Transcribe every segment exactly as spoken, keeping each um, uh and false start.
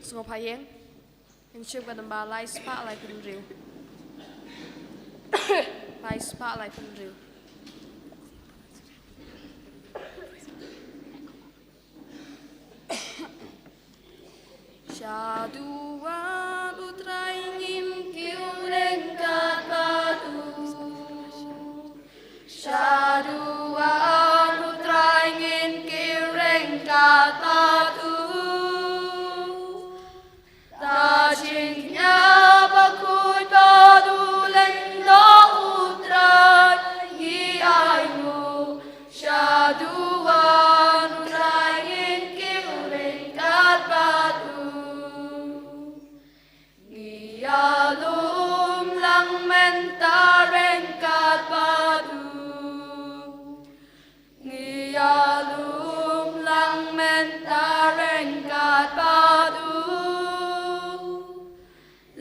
Sngewbha ïeng. Ngin shim ka namba lai spah lai phew hynriew. Lai spah lai phew hynriew. Shaduh U Trai ngin kiew ryngkat bad u. Shaduh U Trai ngin kiew ryngkat bad u. Da jingkñia bakhuid bad u lyngdoh U Trai ngi ainguh. Shaduh U Trai ngin kiew ryngkat bad u. Ngi ïalum lang mynta ryngkat bad u. Ngi ïalum lang mynta ryngkat bad u.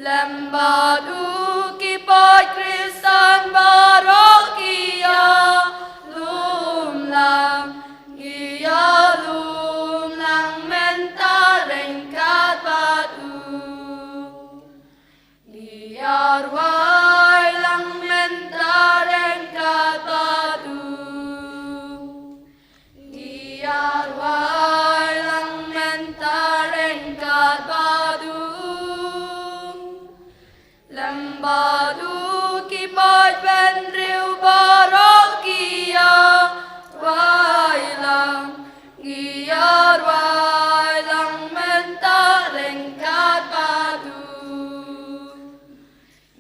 Lem bad u ki paid Khristan baroh ki ïalum lang. Ngi ïalum lang mynta ryngkat bad u. Ngi ïarwai lang mynta ryngkat bad u. Ngi ïarwai lang mynta ryngkat bad u. Lem bad u ki paid bynriew baroh ki ïarwai lang. Ngi ïarwai lang mynta ryngkat bad u.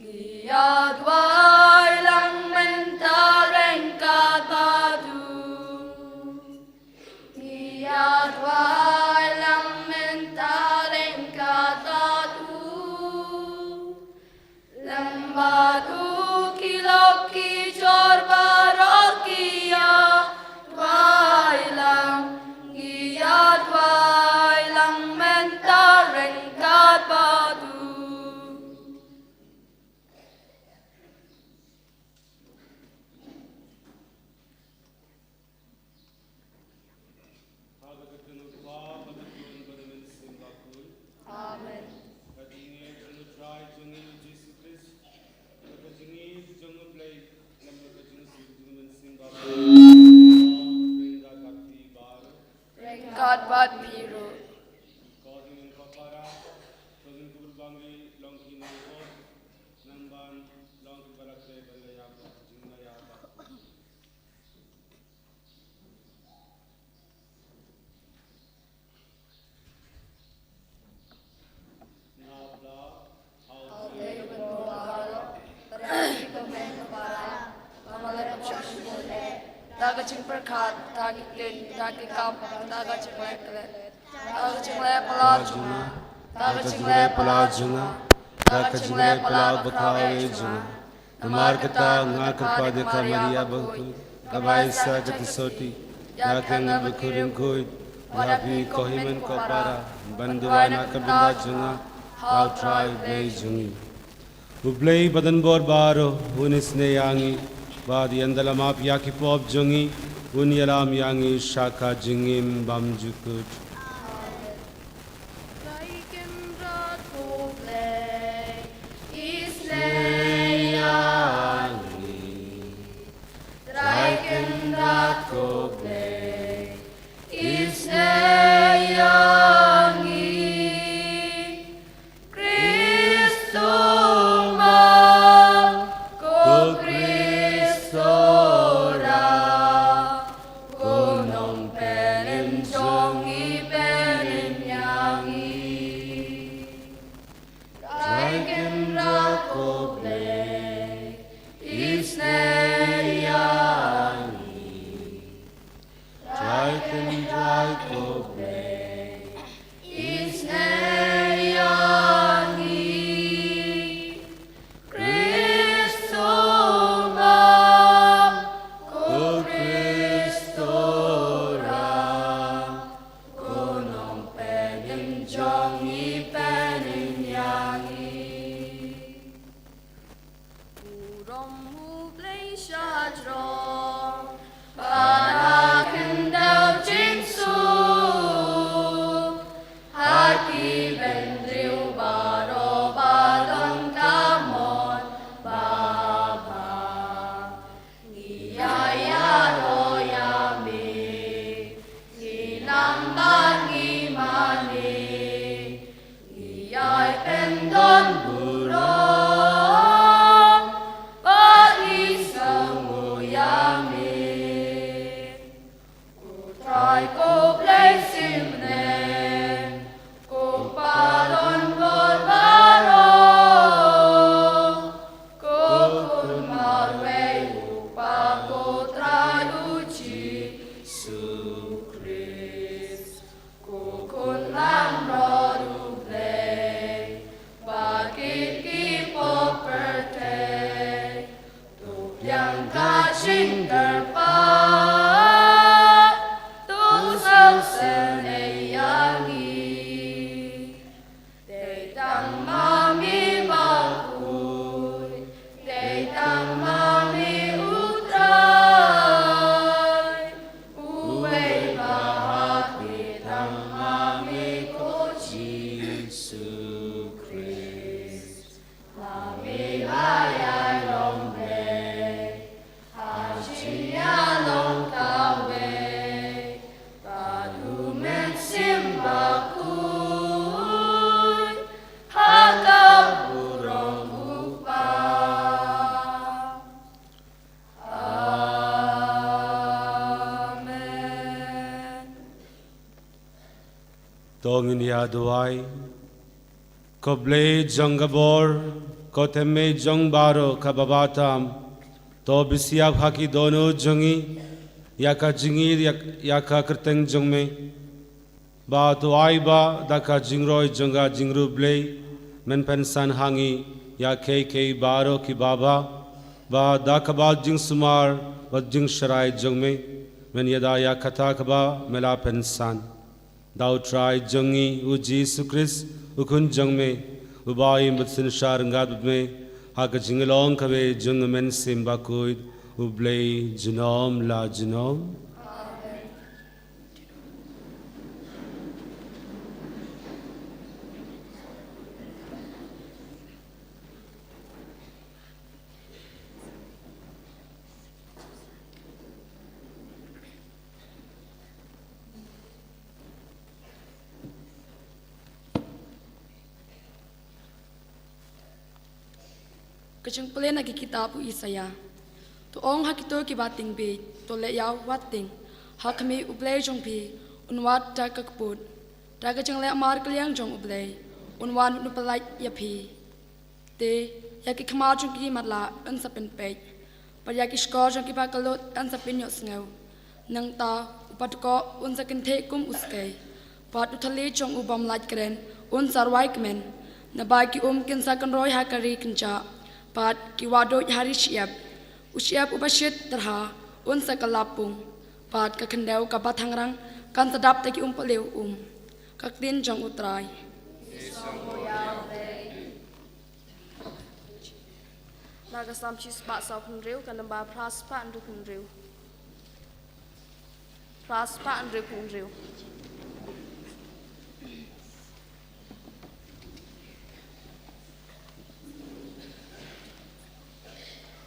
Ngi ïarwai lang mynta ryngkat bad u. Ngi ïarwai lang mynta ryngkat bad u. Lem bad u ki lok ki jor baroh ki ïarwai lang. Ngi ïarwai lang mynta ryngkat bad u. Ha ka kyrteng u Kpa bad u Khun bad u Mynsiem Bakhuid. Amen. Ka jingïeit jong u Trai jong ngi u Jisu Khrist, ka jingïeit jong u Blei, lem bad ka jingsuk jong u Mynsiem Bakhuid, ryngkat bad phi baroh. Ryngkat bad phi ruh. Ko ding ko para, ko ding ko bang ri long ki nang ko, nang ban long ki barak dei ban la ïa ba, jing la ïa ba. Nga bla, Hau Blei ban bor baroh, bad ïa ki kmen ka para, ba nga la dep shah sngewleh, da ka jingpyrkhat, da ki ktien, da ki kam, da ka jingleh klet, da ka jingleh palat jong nga, da ka jingleh palat jong nga, da ka jingleh palat ba kawei jong nga. Namar kata nga kyrpad ïa ka Maria bakhuid, kaba ai sa ka jingsotti ïa ka ngan bakhuid, ïa phi ko hynmen ko para, ban duwai na ka bynta jong nga ha u Trai Blei jong ngi. U Blei ba don bor baroh un isynei ïa ngi, bad ïa ngi da la map ïa ki pop jong ngi, un ïalam ïa ngi sha ka jingim bymjukut. Trai Kynrad ko Blei, isynei ïa ngi. Trai Kynrad ko Blei, isynei ïa ngi. Khrist u ma, ko Khrist u ra, ko nongpynim jong ngi, pynim ïa ngi. Trai Kynrad ko Blei, isynei ïa ngi. Trai Kynrad ko Blei, isynei ïa ngi. Khrist u ma, ko Khrist u ra, ko nongpynim jong ngi, pynim ïa ngi. burom, bad ngi sngew ïa me. Ko Trai ko Blei synshar, ko Pa don bor baroh, ko Khun marwei u Kpa ko Trai u Jisu Khrist. Ko Khun langbrot u Blei, ba kit ki pop pyrthei. To biang ka jingkyrpad, to sngewsynei ïa ngi. Dei tang ma me bakhuid, dei tang ma me u Trai, uwei ba hakhmat tang ma me ko Jisu Khrist. Ma me ba ïalong Blei, ha jingïalong kawei, bad u Mynsiem Bakhuid, ha ka burom u Kpa. Amen. To ngin ïa duwai. Ko Blei jong ka bor, ko Tymmen jong baroh kaba bha tam, to bishar ha ki dohnud jong ngi ïa ka jingïeit, ïa, ïa ka kyrteng jong me. Bad to ai ba da ka jingroi jong ka jingïeit Blei, men pynsan ha ngi ïa kiei kiei baroh kiba bha, bad da kaba jingsumar bad jingsharai jong me, men ïada ïa kata kaba me la pynsan. Da u Trai jong ngi u Jisu Khrist, u Khun jong me, uba im bad synshar ryngkat bad me ha ka jinglong kawei jong u Mynsiem Bakhuid, u Blei junom la junom. Ka jingpule na ki kitab u Isaïah. To ong ha kito kiba tieng bieit, to leh ïa u wat tieng. Ha khmih u Blei jong phi, un wad da ka kput. Da ka jingleh markylliang jong u Blei, un wan un pyllait ïa phi. Te ïa ki khmat jong ki matlah un sa pynpeit, bad ïa ki shkor jong kiba kyllut un sa pynïohsngew. Nangta u paduh un sa kynthih kum u skei, bad u thylliej jong u bym lait kren un sa rwai kmen. Naba ki um kin sa kynroi ha ka ri kynjah, bad ki wahduid ha ri shyiap. U shyiap uba shit tyrha un sa kylla pung, bad ka khyndew kaba thangrang kan sa dap da ki um pale u um. Ka ktien jong u Trai. Na ka Salm shispah sawphew hynriew, ka namba phraspah hynriewphew hynriew. Phraspah hynriewphew hynriew.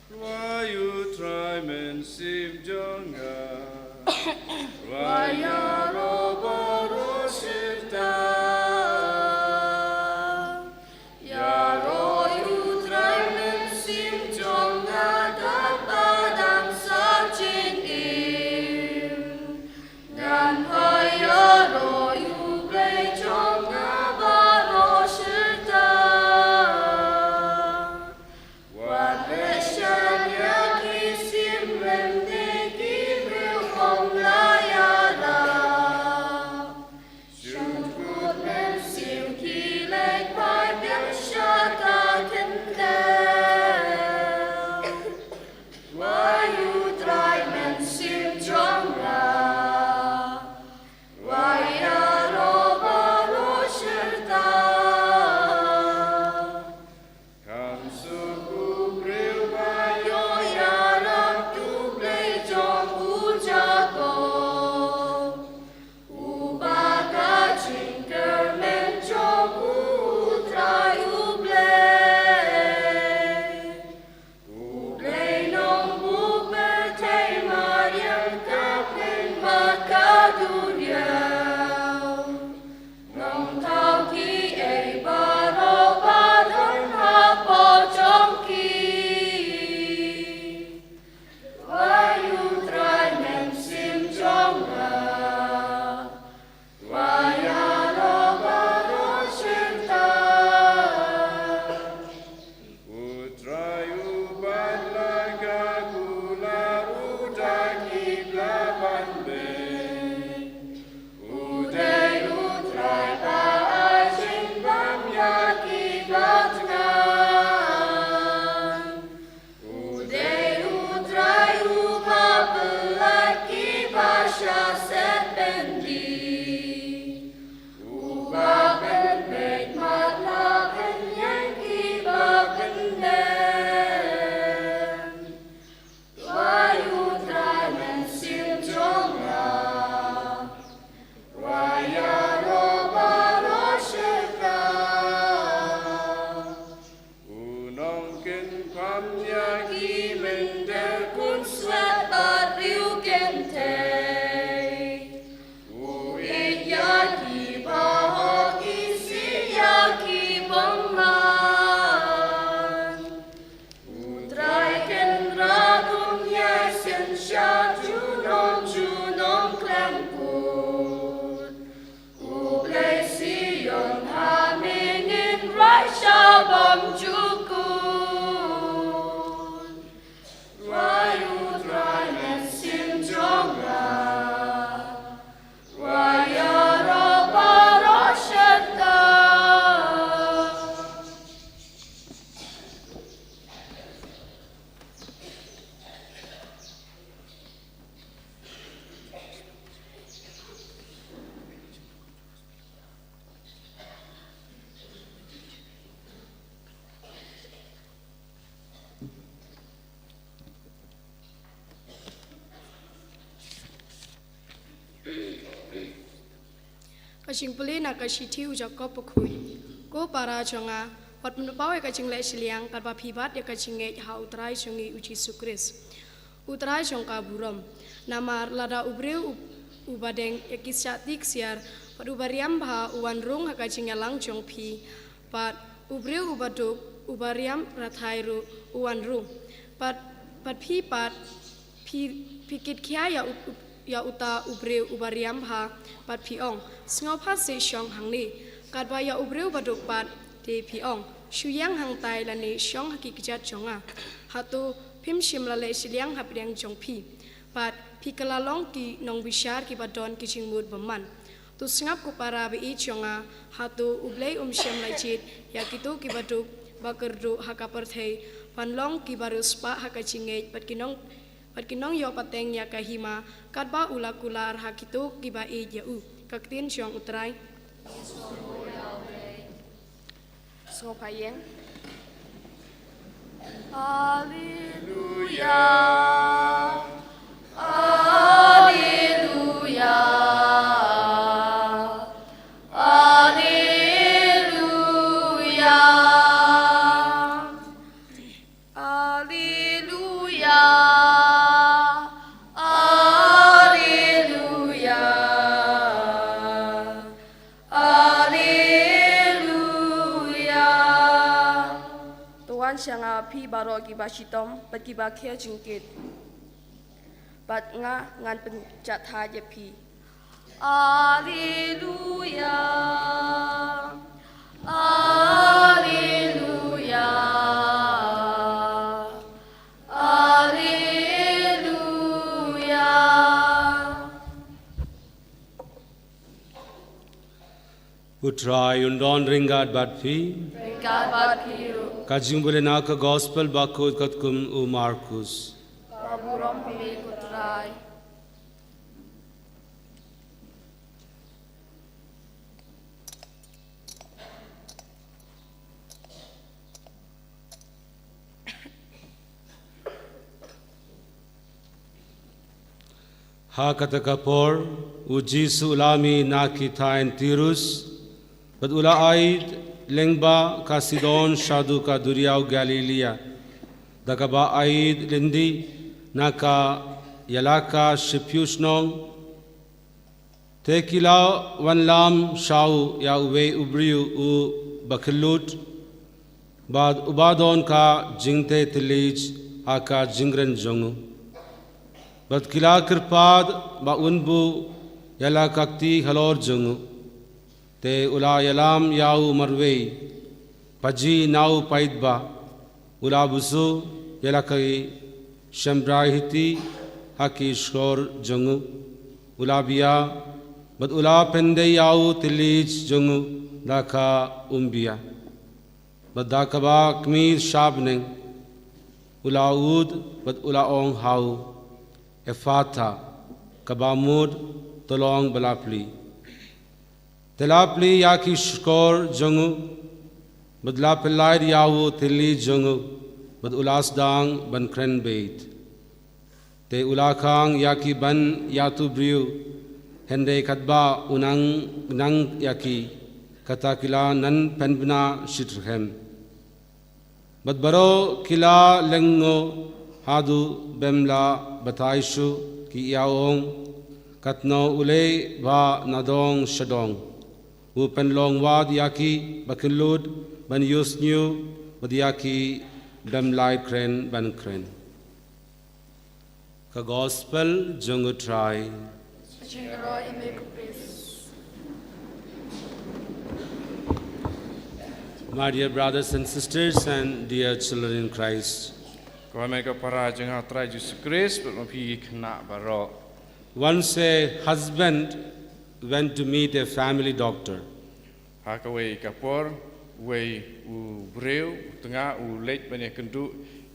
Rwai ïa u Trai, Mynsiem jong nga. Rwai ïaroh baroh shirta. Ïaroh ïa u Trai, Mynsiem jong nga, katba dang sah jingim. Ngan ïaroh ïa u Blei jong nga baroh shirta. Wat leh shen ïa ki sim lem ne ki briew bym la ïada. Ïa ki mynder khun swet bad riew kynthei. U ïeit ïa ki bahok, isih ïa ki bymman. U Trai Kynrad un ïai synshar junom junom khlem kut. U Blei Sion ha me ngin rai sha bymjukut. Wai U Trai mynsiem jong nga. Wai ïaroh baroh shatai. Ka jingpule na ka shithi u Jakob bakhuid. Ko para jong nga, wat pynpaw ïa ka jingleh shiliang katba phi bat ïa ka jingngeit ha U Trai jong ngi U Jisu Khrist, U Trai jong ka burom. Namar lada u briew u, uba deng ïa ki shakti ksiar bad uba riam bha u wan rung ha ka jingïalang jong phi, bad u briew uba duk, uba riam rathai ruh u wan rung, bad, bad phi pat, phi, phi kitkhia ïa u, u, ïa uta u briew uba riam bha, bad phi ong, sngewbha seh shong hangne. Katba ïa u briew baduk pat, te phi ong, shu ïeng hangtai lane shong ha ki kjat jong nga. Hato phim shym la leh shiliang hapdeng jong phi? Bad phi kylla long ki nongbishar kiba don ki jingmut bymman. To sngap ko para baieit jong nga, hato U Blei um shym la jied ïa kito kiba duk ba kyrduh ha ka pyrthei ban long kiba riewspah ha ka jingngeit bad ki nong, bad ki nongïoh pateng ïa ka hima, katba u la kular ha kito kiba ïeit ïa u? Ka ktien jong U Trai. Sngewbha ïeng. Haleluya. Haleluya. Haleluya. Haleluya. Haleluya. Haleluya. To wan sha nga phi baroh kiba shitom bad kiba khia jingkit, bad nga ngan pynjahthait ïa phi. Haleluya. Haleluya. Haleluya. U Trai un don ryngkat bad phi. Ryngkat bad phi ruh. Ka jingpule na ka Gospel bakhuid katkum u Markus. Ka burom ïa me ko Trai. Ha kata ka por, u Jisu u la mih na ki thaiñ Tirus, bad u la aid lyngba ka Sidon shaduh ka duriaw Galilia, da kaba aid lynti na ka ïalaka shiphew shnong. Te ki la wanlam sha u ïa uwei u briew uba khyllood, bad uba don ka jingtei thylliej ha ka jingkren jong u. Bad ki la kyrpad ba un buh ïa la ka kti halor jong u. Te u la ïalam ïa u marwei, paji na u paidbah, u la busu ïa la ki shymbai hiti ha ki shkor jong u, u la bia, bad u la pyndei ïa u thylliej jong u da ka umbia. Bad da kaba khmih sha bneng, u la ud, bad u la ong ha u, Ephatha, kaba mut, to long ba la plie. Te la plie ïa ki shkor jong u, bad la pyllait ïa u thylliej jong u, bad u la sdang ban kren beit. Te u la khang ïa ki ban ïathuh briew, hynrei katba u nang, nang ïa ki, kata ki la nang pynbna shitrhem. Bad baroh ki la lyngngoh haduh bym lah batai shuh, ki ïa ong, katno u leh bha nadong shadong. U pynlong wad ïa ki ba kyllut ban ïohsngew, bad ïa ki bym lah kren ban kren. Ka Gospel jong U Trai. Jingïaroh ïa me ko Khrist. My dear brothers and sisters and dear children in Christ. Ko me ko para jong U Trai Jisu Khrist, bad ma phi ki khynnah baroh. Once a husband went to meet a family doctor. Ha kawei ka por, wei u briew, u tnga, u leit ban ïakynduh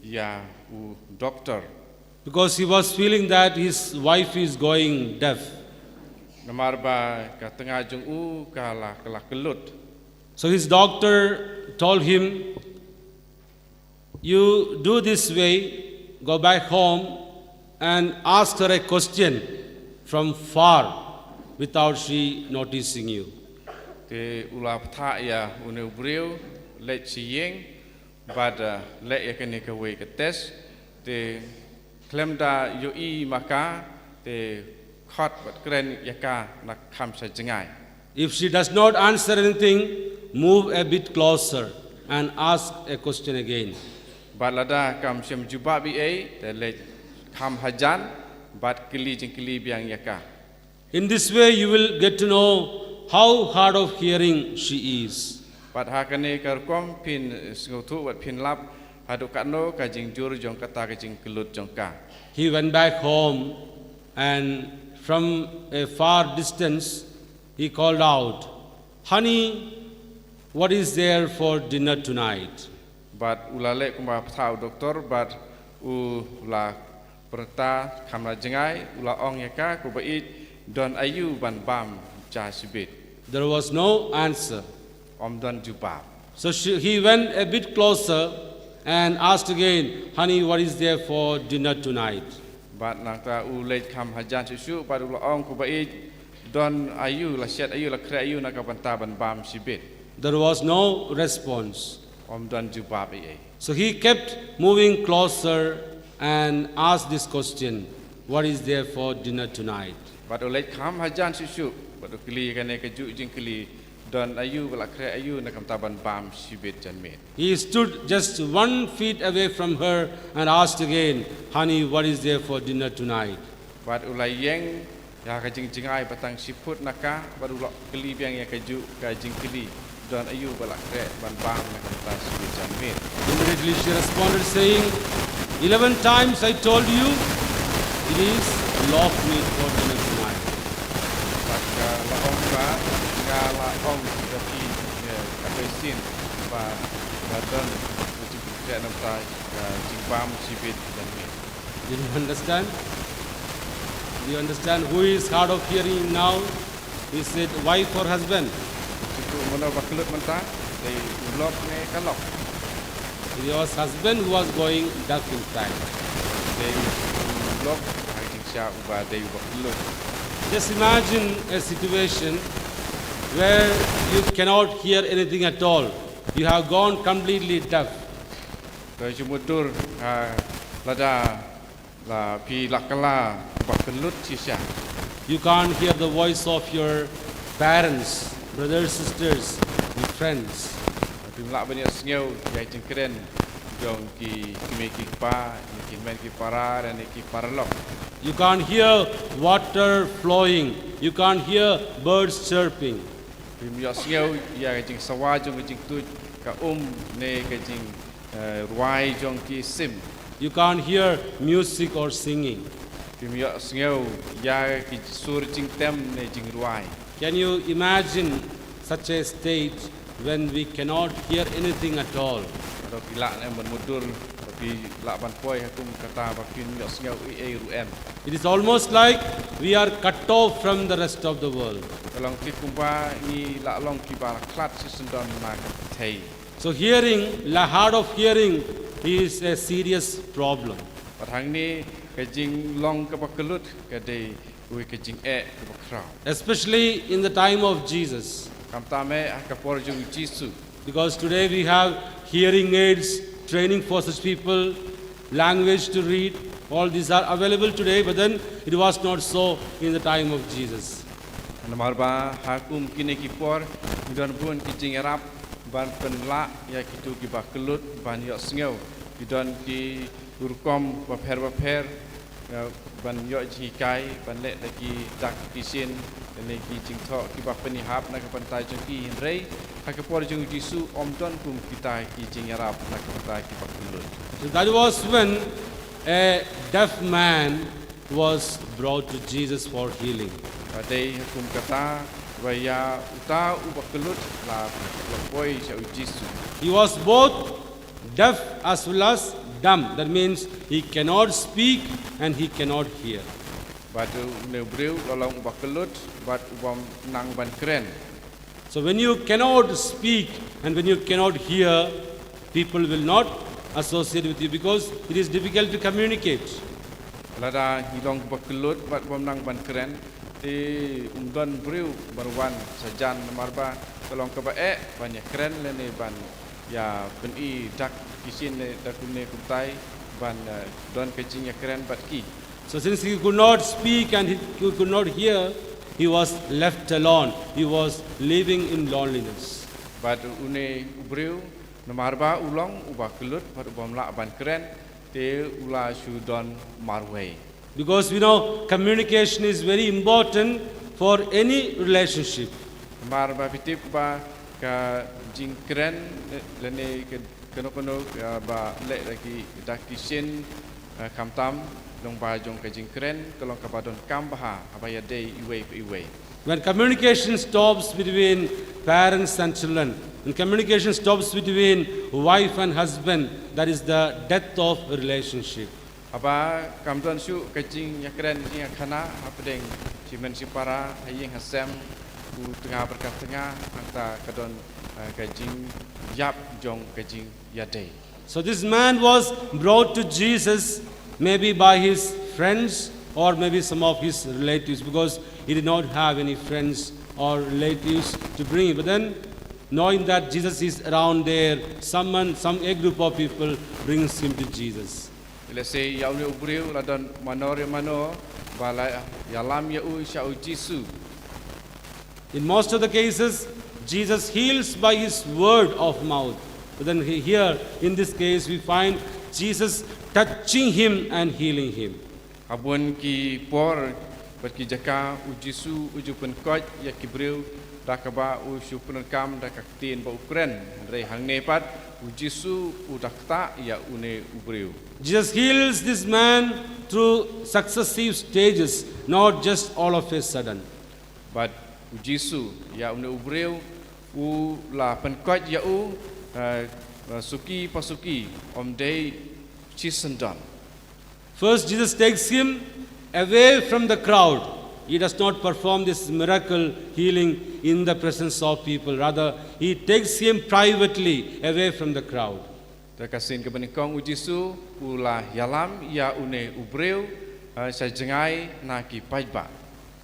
ïa u doktor. Because he was feeling that his wife is going deaf. Namar ba ka tnga jong u ka la, ka la kyllut. So his doctor told him, "You do this way, go back home and ask her a question from far without she noticing you." Te u la pynthah ïa une u briew, leit sha ïing, bad, eh, leh ïa kane kawei ka test, te khlem da ïohi ma ka, te khot bad kren ïa ka na kham sha jngai. If she does not answer anything, move a bit closer and ask a question again. Bad lada kam shym jubab ei ei, te leit kham hajan, bad kylli jingkylli biang ïa ka. In this way, you will get to know how hard of hearing she is. Bad ha kane ka rukom phin sngewthuh bad phin lap haduh katno ka jingjur jong kata ka jingkyllut jong ka. He went back home, and from a far distance, he called out, "Honey, what is there for dinner tonight?" Bad u la leh kumba pynthah u doktor, bad u la pyrta kham na jngai, u la ong ïa ka, "Ko ba ïeit, don aïu ban bam ja shibit?" There was no answer. Ym don jubab. So she, he went a bit closer and asked again, "Honey, what is there for dinner tonight?" Bad nangta u leit kham hajan shuh shuh, bad u la ong, "Ko ba ïeit, don aïu, la shet aïu, la khreh aïu na ka bynta ban bam shibit?" There was no response. Ym don jubab ei ei. So he kept moving closer and asked this question, "What is there for dinner tonight?" Bad u leit kham hajan shuh shuh, bad u kylli kane kajuh jingkylli, "Don aïu, ba la khreh aïu na ka bynta ban bam shibit janmiet?" He stood just one feet away from her and asked again, "Honey, what is there for dinner tonight?" Bad u la ïeng ïa ka jingjngai ba tang shi phut na ka, bad u la kylli biang ïa kajuh ka jingkylli, "Don aïu, ba la khreh ban bam na ka bynta shibit janmiet?" Immediately she responded, saying, "Eleven times I told you, it is loaf meat for dinner tonight." Bad ka la ong ba, "Nga la ong ïa phi, eh, khatsien, ba ka don ka jingkhreh na ka bynta ka jingbam shibit janmiet." Did you understand? Do you understand who is hard of hearing now? Is it wife or husband? Shisha mano ba kyllut mynta, dei u lok ne ka lok? It was husband who was going deaf in fact. Dei u lok ha ka jingshisha uba dei uba kyllut. Just imagine a situation where you cannot hear anything at all. You have gone completely deaf. To shu mutdur, ah, lada la phi la kylla ba kyllut shisha. You can't hear the voice of your parents, brothers, sisters, your friends. Phim lah ban ïohsngew ïa ki jingkren jong ki kmie ki kpa, ïa ki hynmen ki para, ïa ki paralok. You can't hear water flowing. You can't hear birds chirping. Phim ïohsngew ïa ka jingsawa jong ka jingtuid ka um ne ka jing eh, rwai jong ki sim. You can't hear music or singing. Phim ïohsngew ïa ki sur jingtem ne jingrwai. Can you imagine such a state when we cannot hear anything at all? Hato phi lah ne em ban mutdur, hato phi lah ban poi ha kum kata ba phim ïohsngew ei ei ruh em? It is almost like we are cut off from the rest of the world. Ka long tip kumba ngi la long kiba la khlad shisyndon na ka pyrthei. So hearing, la hard of hearing is a serious problem. Bad hangne ka jinglong kaba kyllut ka dei kawei ka jingeh kaba khraw. Especially in the time of Jesus. Khamtam eh ha ka por jong u Jisu. Because today we have hearing aids training for such people, language to read. All these are available today, but then it was not so in the time of Jesus. Namar ba ha kum kine ki por ngi don bun ki jingïarap ban pynlah ïa kito kiba kyllut ban ïohsngew. Ngi don ki rukom bapher bapher, ïa, ban ïoh jinghikai, ban leh da ki dak ki shin, lane ki jingthoh kiba pynïahap na ka bynta jong ki. Hynrei ha ka por jong u Jisu ym don kum kita ki jingïarap na ka bynta kiba kyllut. So that was when a deaf man was brought to Jesus for healing. Ba dei ha kum kata ba ïa uta uba kyllut la, la poi sha u Jisu. He was both deaf as well as dumb. That means he cannot speak and he cannot hear. Bad une u briew u la long uba kyllut bad uba nang ban kren. So when you cannot speak and when you cannot hear, people will not associate with you because it is difficult to communicate. Lada ngi long uba kyllut bad uba nang ban kren, te ym don briew ban wan sajan namar ba ka long kaba eh ban ïakren lane ban ïa pyni dak ki shin ne da kumne kumtai ban, eh, don ka jingïakren bad ki. So since he could not speak and he could not hear, he was left alone. He was living in loneliness. Bad une u briew namar ba u long uba kyllut bad uba ym lah ban kren, te u la shu don marwei. Because we know communication is very important for any relationship. Namar ba phi tip ba ka jingkren, eh, lane ka, kano kano, eh, ba leh da ki dak ki shin, eh, khamtam long ba jong ka jingkren ka long kaba donkam bha haba ïadei iwei pa iwei. When communication stops between parents and children, when communication stops between wife and husband, that is the death of relationship. Haba kam don shuh ka jingïakren jingïakhana hapdeng shimen shipara, ha ïing ha sem, u tnga bad ka tnga, hangta ka don, eh, ka jingïap jong ka jingïadei. So this man was brought to Jesus maybe by his friends or maybe some of his relatives, because he did not have any friends or relatives to bring. But then, knowing that Jesus is around there, someone, some, a group of people brings him to Jesus. Lehse ïa une u briew la don mano re mano ba la ïalam ïa u sha u Jisu. In most of the cases, Jesus heals by his word of mouth. But then he, here, in this case, we find Jesus touching him and healing him. Ha bun ki por bad ki jaka u Jisu u ju pynkoit ïa ki briew da kaba u shu pyndonkam da ka ktien ba u kren. Hynrei hangne pat u Jisu u da ktah ïa une u briew. Jesus heals this man through successive stages, not just all of a sudden. Bad u Jisu ïa une u briew u la pynkoit ïa u, eh, suki pa suki, ym dei shisyndon. First, Jesus takes him away from the crowd. He does not perform this miracle healing in the presence of people. Rather, he takes him privately away from the crowd. Te ka sien kaba nyngkong u Jisu u la ïalam ïa une u briew, eh, sha jngai na ki paidbah.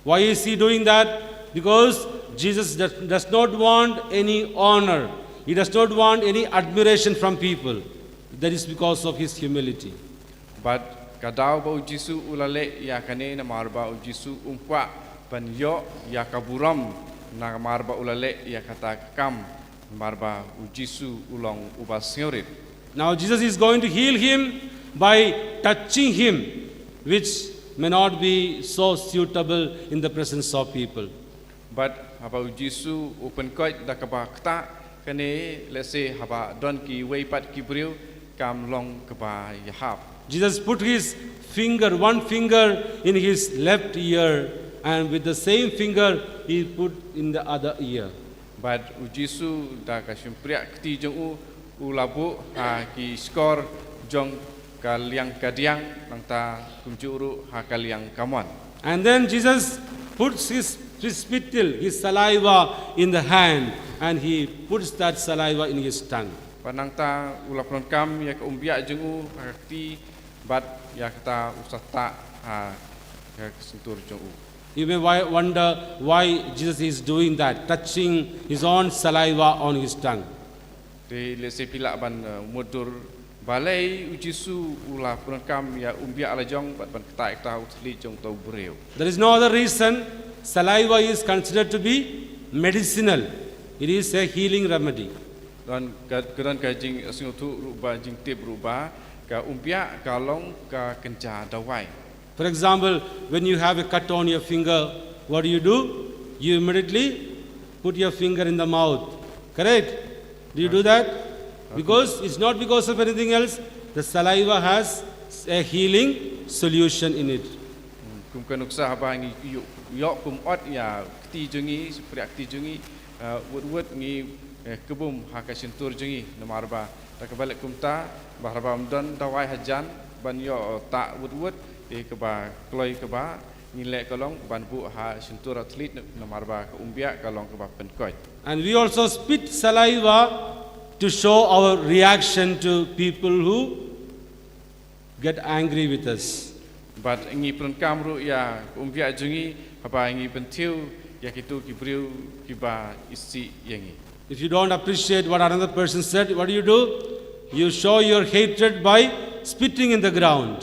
Why is he doing that? Because Jesus does, does not want any honor. He does not want any admiration from people. That is because of his humility. Bad ka daw ba u Jisu u la leh ïa kane namar ba u Jisu um kwah ban ïoh ïa ka burom namar ba u la leh ïa kata ka kam, namar ba u Jisu u long uba sngewrit. Now Jesus is going to heal him by touching him, which may not be so suitable in the presence of people. Bad haba u Jisu u pynkoit da kaba ktah, kane lehse haba don kiwei pat ki briew kam long kaba ïahap. Jesus put his finger, one finger in his left ear, and with the same finger he put in the other ear. Bad u Jisu da ka shympriah kti jong u u la buh ha ki skor jong ka liang kadiang, nangta kumjuh ruh ha ka liang kamon. And then Jesus puts his, his spittle, his saliva in the hand, and he puts that saliva in his tongue. Bad nangta u la pyndonkam ïa ka umbiah jong u ha ka kti, bad ïa kata u sa tah ha ka shyntur jong u. You may wi-, wonder why Jesus is doing that, touching his own saliva on his tongue. Te lehse phi lah ban, uh, mutdur Balei u Jisu u la pyndonkam ïa u umbiah lajong bad ban ktah ïa kata u thylliej jong uta u briew? There is no other reason saliva is considered to be medicinal. It is a healing remedy. Don ka, ka don ka jingsngewthuh ruh ba, jingtip ruh ba ka umbiah ka long ka kynja dawai. For example, when you have a cut on your finger, what do you do? You immediately put your finger in the mouth. Correct? Do you do that? Because it's not because of anything else. The saliva has a healing solution in it. Kum ka nuksa haba ngi ïoh, ïoh kum ot ïa kti jong ngi, spriah kti jong ngi, uh, wut wut ngi, eh, kbum ha ka shyntur jong ngi, namar ba da kaba leh kumta, ba haba ym don dawai hajan ban ïoh tah wut wut, te kaba kloi kaba ngi leh ka long ban buh ha shyntur u thylliej, namar ba ka umbiah ka long kaba pynkoit. And we also spit saliva to show our reaction to people who get angry with us. Bad ngi pyndonkam ruh ïa ka umbiah jong ngi haba ngi pynthiew ïa kito ki briew kiba isih ïa ngi. If you don't appreciate what another person said, what do you do? You show your hatred by spitting in the ground.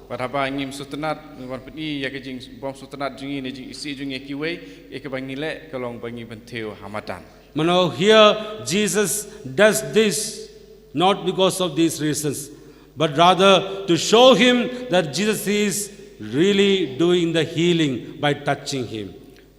Bad haba ngim sngewtynnad, ngim pyni ïa ka jingbym sngewtynnad jong ngi ne jingisih jong ngi ïa kiwei, ïa kaba ngi leh ka long ba ngi pynthiew ha madan. Mano, here Jesus does this not because of these reasons, but rather to show him that Jesus is really doing the healing by touching him.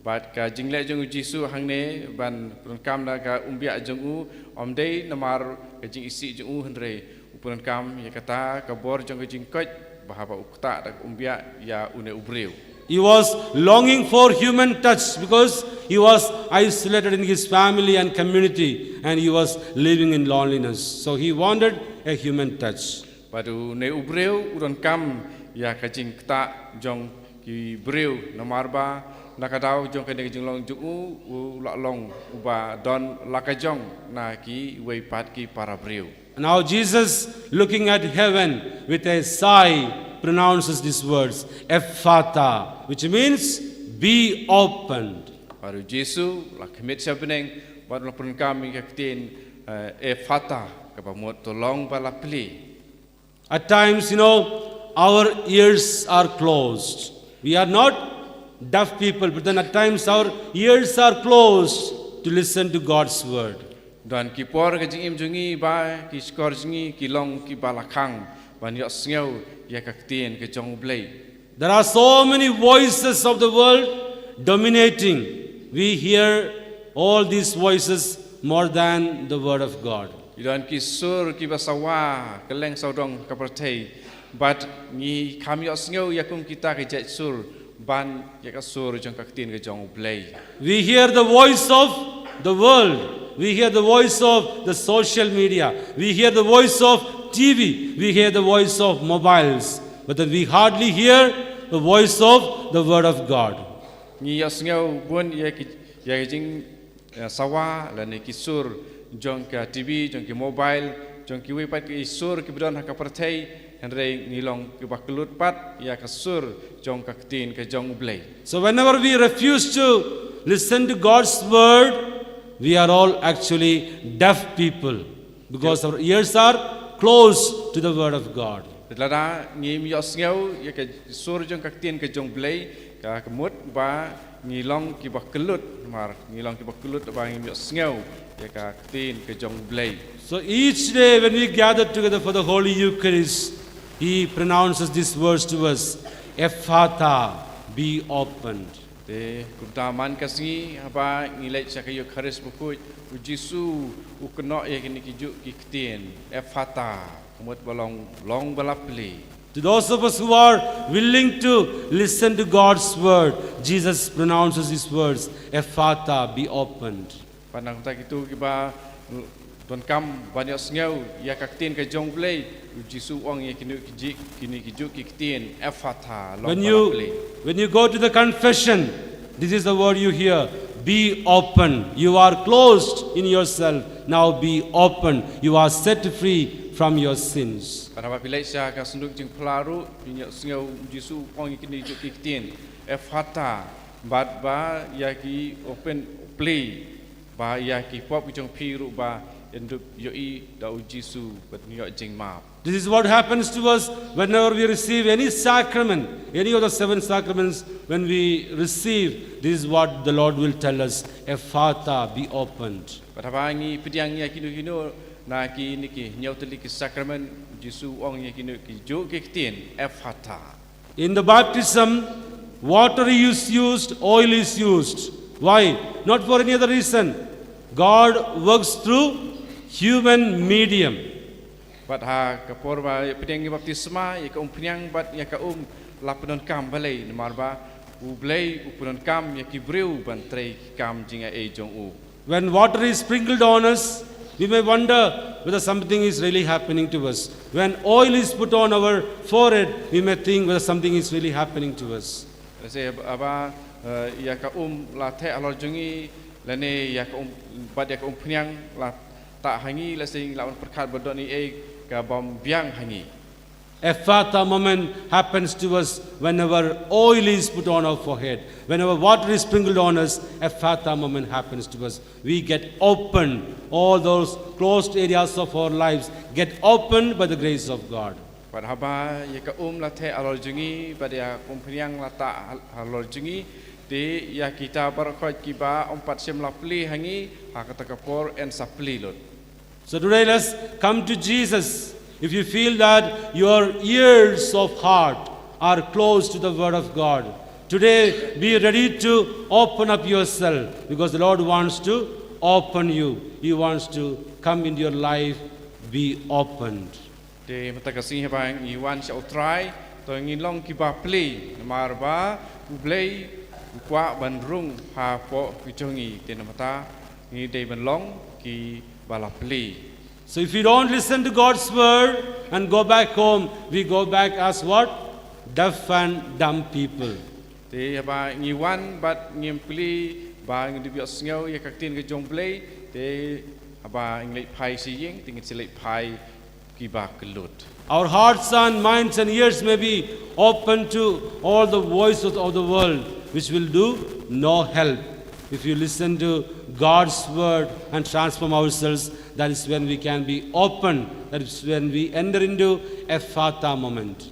Bad ka jingleh jong u Jisu hangne ban pyndonkam da ka umbiah jong u, ym dei namar ka jingisih jong u, hynrei u pyndonkam ïa kata ka bor jong ka jingkoit, ba haba u ktah da ka umbiah ïa une u briew. He was longing for human touch because he was isolated in his family and community and he was living in loneliness. So he wanted a human touch. Bad une u briew u donkam ïa ka jingktah jong ki briew, namar ba na ka daw jong kane ka jinglong jong u, u la long uba don la ka jong na kiwei pat ki para briew. Now Jesus, looking at heaven with a sigh, pronounces these words, "Ephphatha," which means, "Be opened." Bad u Jisu u la khmih sha bneng bad u la pyndonkam ïa ka ktien, eh, Ephphatha, kaba mut, "To long ba la plie." At times, you know, our ears are closed. We are not deaf people, but then at times our ears are closed to listen to God's word. Don ki por ka jingim jong ngi ba ki shkor jong ngi ki long kiba la khang ban ïohsngew ïa ka ktien ka jong U Blei. There are so many voices of the world dominating. We hear all these voices more than the word of God. Ki don ki sur kiba sawa kylleng sawdong ka pyrthei, bad ngi kham ïohsngew ïa kum kita ki jait sur ban ïa ka sur jong ka ktien ka jong U Blei. We hear the voice of the world. We hear the voice of the social media. We hear the voice of T V. We hear the voice of mobiles. But then we hardly hear the voice of the Word of God. Ngi ïohsngew bun ïa ki, ïa ki jing, eh, sawa lane ki sur jong ka T V, jong ki mobile, jong kiwei pat ki sur kiba don ha ka pyrthei, hynrei ngi long kiba kyllut pat ïa ka sur jong ka ktien ka jong U Blei. So whenever we refuse to listen to God's word, we are all actually deaf people because our ears are closed to the word of God. Te lada ngim ïohsngew ïa ka sur jong ka ktien ka jong U Blei, ka mut ba ngi long kiba kyllut, namar ngi long kiba kyllut ba ngim ïohsngew ïa ka ktien ka jong U Blei. So each day when we gather together for the Holy Eucharist, he pronounces these words to us, "Ephphatha, be opened." Te kumta man ka sngi haba ngi leit sha ka Eukharist bakhuid, u Jisu u kynnoh ïa kine ki juh ki ktien, "Ephphatha," ka mut ba long, "Long ba la plie." To those of us who are willing to listen to God's word, Jesus pronounces these words, "Ephphatha, be opened." Bad na ka bynta kito kiba donkam ban ïohsngew ïa ka ktien ka jong U Blei, u Jisu u ong ïa kine ki juh, kine ki juh ki ktien, "Ephphatha," long ba la plie. When you, when you go to the confession, this is the word you hear, "Be open. You are closed in yourself. Now be open. You are set free from your sins." Bad haba phi leit sha ka synduk jingphla ruh, phin ïohsngew u Jisu u ong ïa kine ki juh ki ktien, "Ephphatha," bad ba ïa ki open, plie, ba ïa ki pop ki jong phi ruh ba yn dup ïohi da u Jisu bad ïoh jingmap. This is what happens to us whenever we receive any sacrament, any of the seven sacraments, when we receive, this is what the Lord will tell us, "Ephphatha, be opened." Bad haba ngi pdiang ïa kino kino na kine ki hynñiew tylli ki sakramen, Jisu u ong ïa kino ki juh ki ktien, "Ephphatha." In the baptism, water is used, oil is used. Why? Not for any other reason. God works through human medium. Bad ha ka por ba pdiang ïa baptisma, ïa ka umphniang bad ïa ka um la pyndonkam balei, namar ba U Blei u pyndonkam ïa ki briew ban trei ki kam jingaiei jong u. When water is sprinkled on us, we may wonder whether something is really happening to us. When oil is put on our forehead, we may think whether something is really happening to us. Lehse haba, eh, ïa ka um la theh halor jong ngi, lane ïa ka um, bad ïa ka umphniang la tah ha ngi, lehse ngi lah ban pyrkhat ba don ei ei ka bym biang ha ngi. Ephphatha moment happens to us whenever oil is put on our forehead, whenever water is sprinkled on us, Ephphatha moment happens to us. We get opened. All those closed areas of our lives get opened by the grace of God. Bad haba ïa ka um la theh halor jong ngi, bad ïa ka umphniang la tah hal-, halor jong ngi, te ïa kita baroh khoit kiba ym pat shym la plie ha ngi, ha kata ka por yn sa plie lut. So today let's come to Jesus. If you feel that your ears of heart are closed to the word of God, today be ready to open up yourself, because the Lord wants to open you. He wants to come into your life, be opened. Te mynta ka sngi haba ngi wan sha U Trai, to ngin long kiba plie, namar ba U Blei u kwah ban rung hapoh ki jong ngi, te namar kata ngi dei ban long kiba la plie. So if we don't listen to God's word and go back home, we go back as what? Deaf and dumb people. Te haba ngi wan bad ngim plie ba ngin dup ïohsngew ïa ka ktien ka jong U Blei, te haba ngin leit phai sha ïing, te ngin sa leit phai kiba kyllut. Our hearts and minds and ears may be open to all the voices of the world, which will do no help. If you listen to God's word and transform ourselves, that is when we can be open. That is when we enter into Ephphatha moment.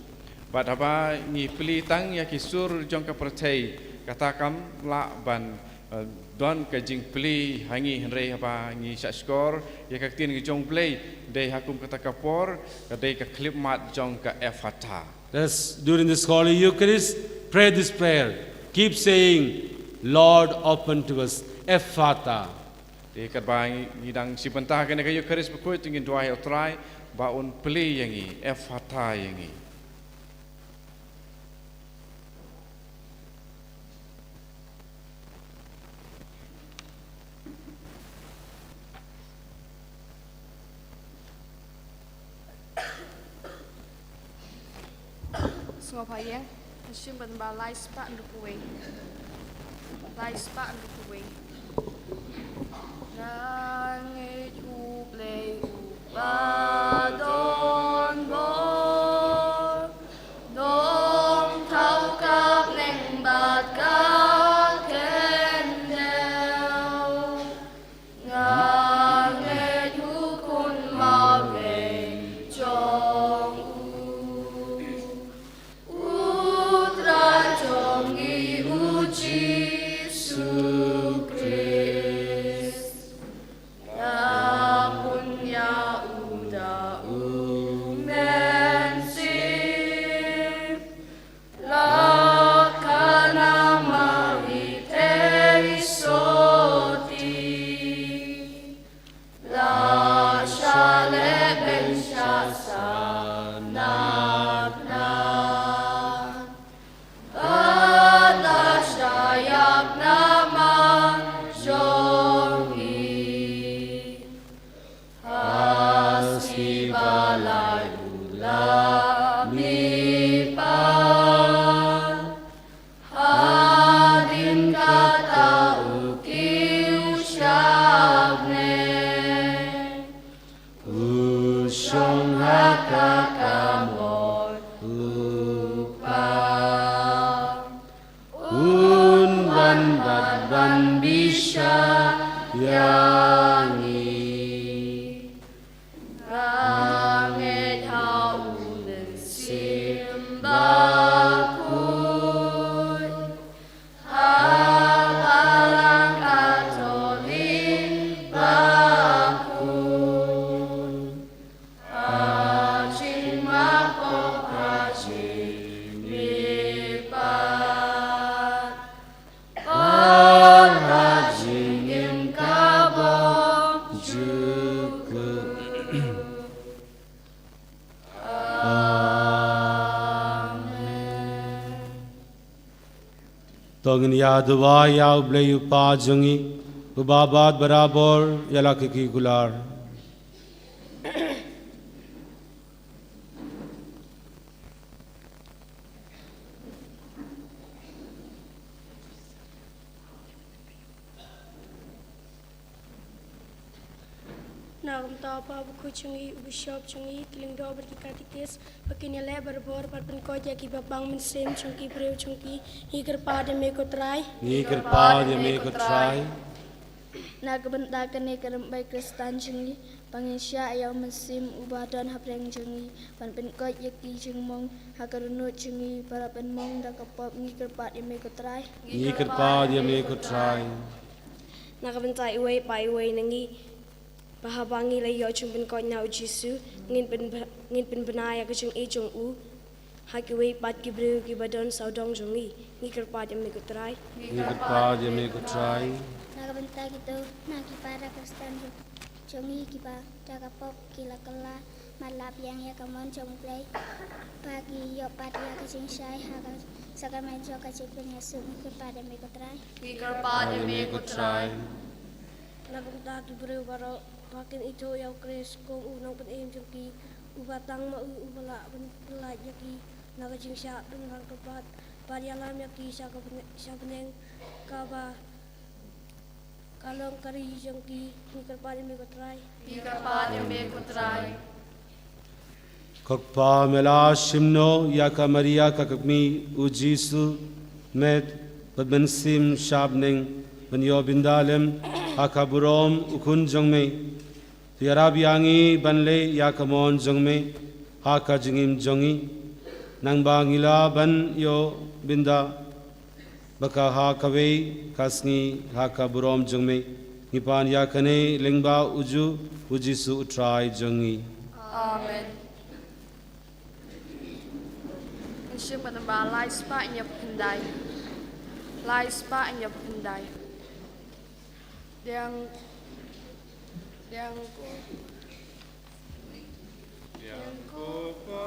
Bad haba ngi plie tang ïa ki sur jong ka pyrthei, kata kam lah ban, eh, don ka jingplie ha ngi, hynrei haba ngi shahshkor ïa ka ktien ka jong U Blei, dei ha kum kata ka por, ka dei ka khyllipmat jong ka Ephphatha. Let's, during this Holy Eucharist, pray this prayer. Keep saying, "Lord, open to us, Ephphatha." Te katba ngi, ngi dang shim bynta kane ka Eucharist bakhuid, te ngin duwai ha U Trai ba un plie ïa ngi, Ephphatha ïa ngi. Sngewbha ïeng, shim bynta ba lai spah hynriew phew wei. Lai spah hynriew phew wei. Nga ngeit U Blei uba don bor, don thaw ka bneng bad ka khyndew. Nga ngeit U Khun marwei jong u, U Trai jong ngi U Jisu Khrist. Nga pun ïa u da U Mynsiem, la khana Mari thei sotti, la shah leh beiñ shah san na bnai, bad la shah ïap na bnai jong ngi. Ha sngi ba lai u la mihpat, hadien kata u kiew sha bneng, u shong ha ka kamor u Kpa. Un wan bad ban bishar ïa ngi. To ngin ïa duwai ïa U Blei U Kpa jong ngi, uba bat barabor ïa la ki kular. Na ka bynta u Pha Bakhuid jong ngi, u Bishop jong ngi, ki lyngdoh bad ki katikis, ba kin ïaleh barabor bad pynkoit ïa ki ba pang mynsiem jong ki briew jong ki, ngi kyrpad ïa me ko Trai. Ngi kyrpad ïa me ko Trai. Na ka bynta kane ka rymbai Khristan jong ngi, ba ngin shah ïa u Mynsiem uba don hapdeng jong ngi, ban pynkoit ïa ki jingmong ha ka rynnud jong ngi, ba la pynmong da ka pop, ngi kyrpad ïa me ko Trai. Ngi kyrpad ïa me ko Trai. Na ka bynta iwei pa iwei na ngi, ba haba ngi la ïoh jingpynkoit na u Jisu, ngin pyn, ngin pynbna ïa ka jingïeit jong u ha kiwei pat ki briew kiba don sawdong jong ngi, ngi kyrpad ïa me ko Trai. Ngi kyrpad ïa me ko Trai. Na ka bynta kito na ki para Khristan jong, jong ngi kiba da ka pop ki la kylla, mad la biang ïa ka mon jong U Blei, ba ki ïoh pat ïa ka jingshai ha ka sakramen jong ka jingpynïasuk, ngi kyrpad ïa me ko Trai. Ngi kyrpad ïa me ko Trai. Na ka bynta ki briew baroh ba kin ithuh ïa U Khrist kum u nongpynim jong ki, uba tang ma u uba lah ban pyllait ïa ki na ka jingshah pynlang kyrpad, bad ïalam ïa ki sha ka bne-, sha bneng kaba ka long ka ri jong ki, ngi kyrpad ïa me ko Trai. Ngi kyrpad ïa me ko Trai. Ko Kpa, me la shim noh ïa ka Maria ka kmie u Jisu, met bad mynsiem sha bneng, ban ïoh bynda lem ha ka burom u Khun jong me. To ïarap ïa ngi ban leh ïa ka mon jong me ha ka jingim jong ngi, nangba ngi lah ban ïoh bynda bad ka ha kawei ka sngi ha ka burom jong me. Ngi pan ïa kane lyngba uju u Jisu u Trai jong ngi. Amen. Ngin shim ka namba lai spah hynñiewphew khyndai. Lai spah hynñiewphew khyndai. Diang, diang ko. Diang ko pa.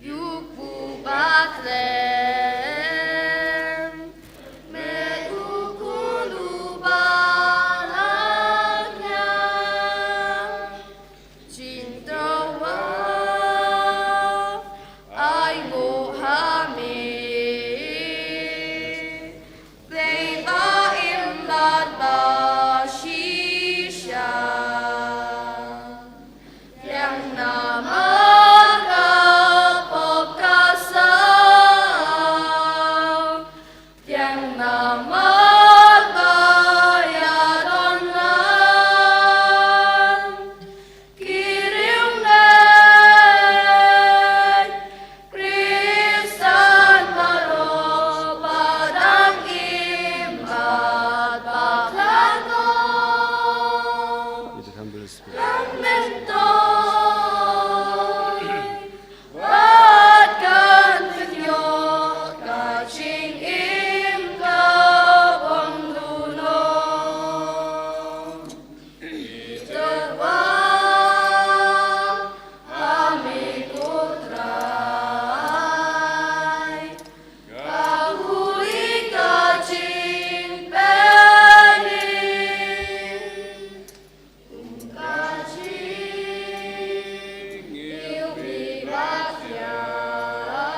Ïup u ba tlem, me u khun u ba la ñiah. Jingthawak ai nguh ha me. Blei ba im bad ba shisha. Biang namar ka pop ka saw. Biang namar ba ïadon lang. Ki riewngeit Khristan baroh ba dang im bad ba khlad noh. Dang myntoi bad kan pynïoh ka jingim ka bym duh noh. Ïa tyrwa ha me ko Trai, ka huli ka jingpyni, kum ka jingïohi ba thiang.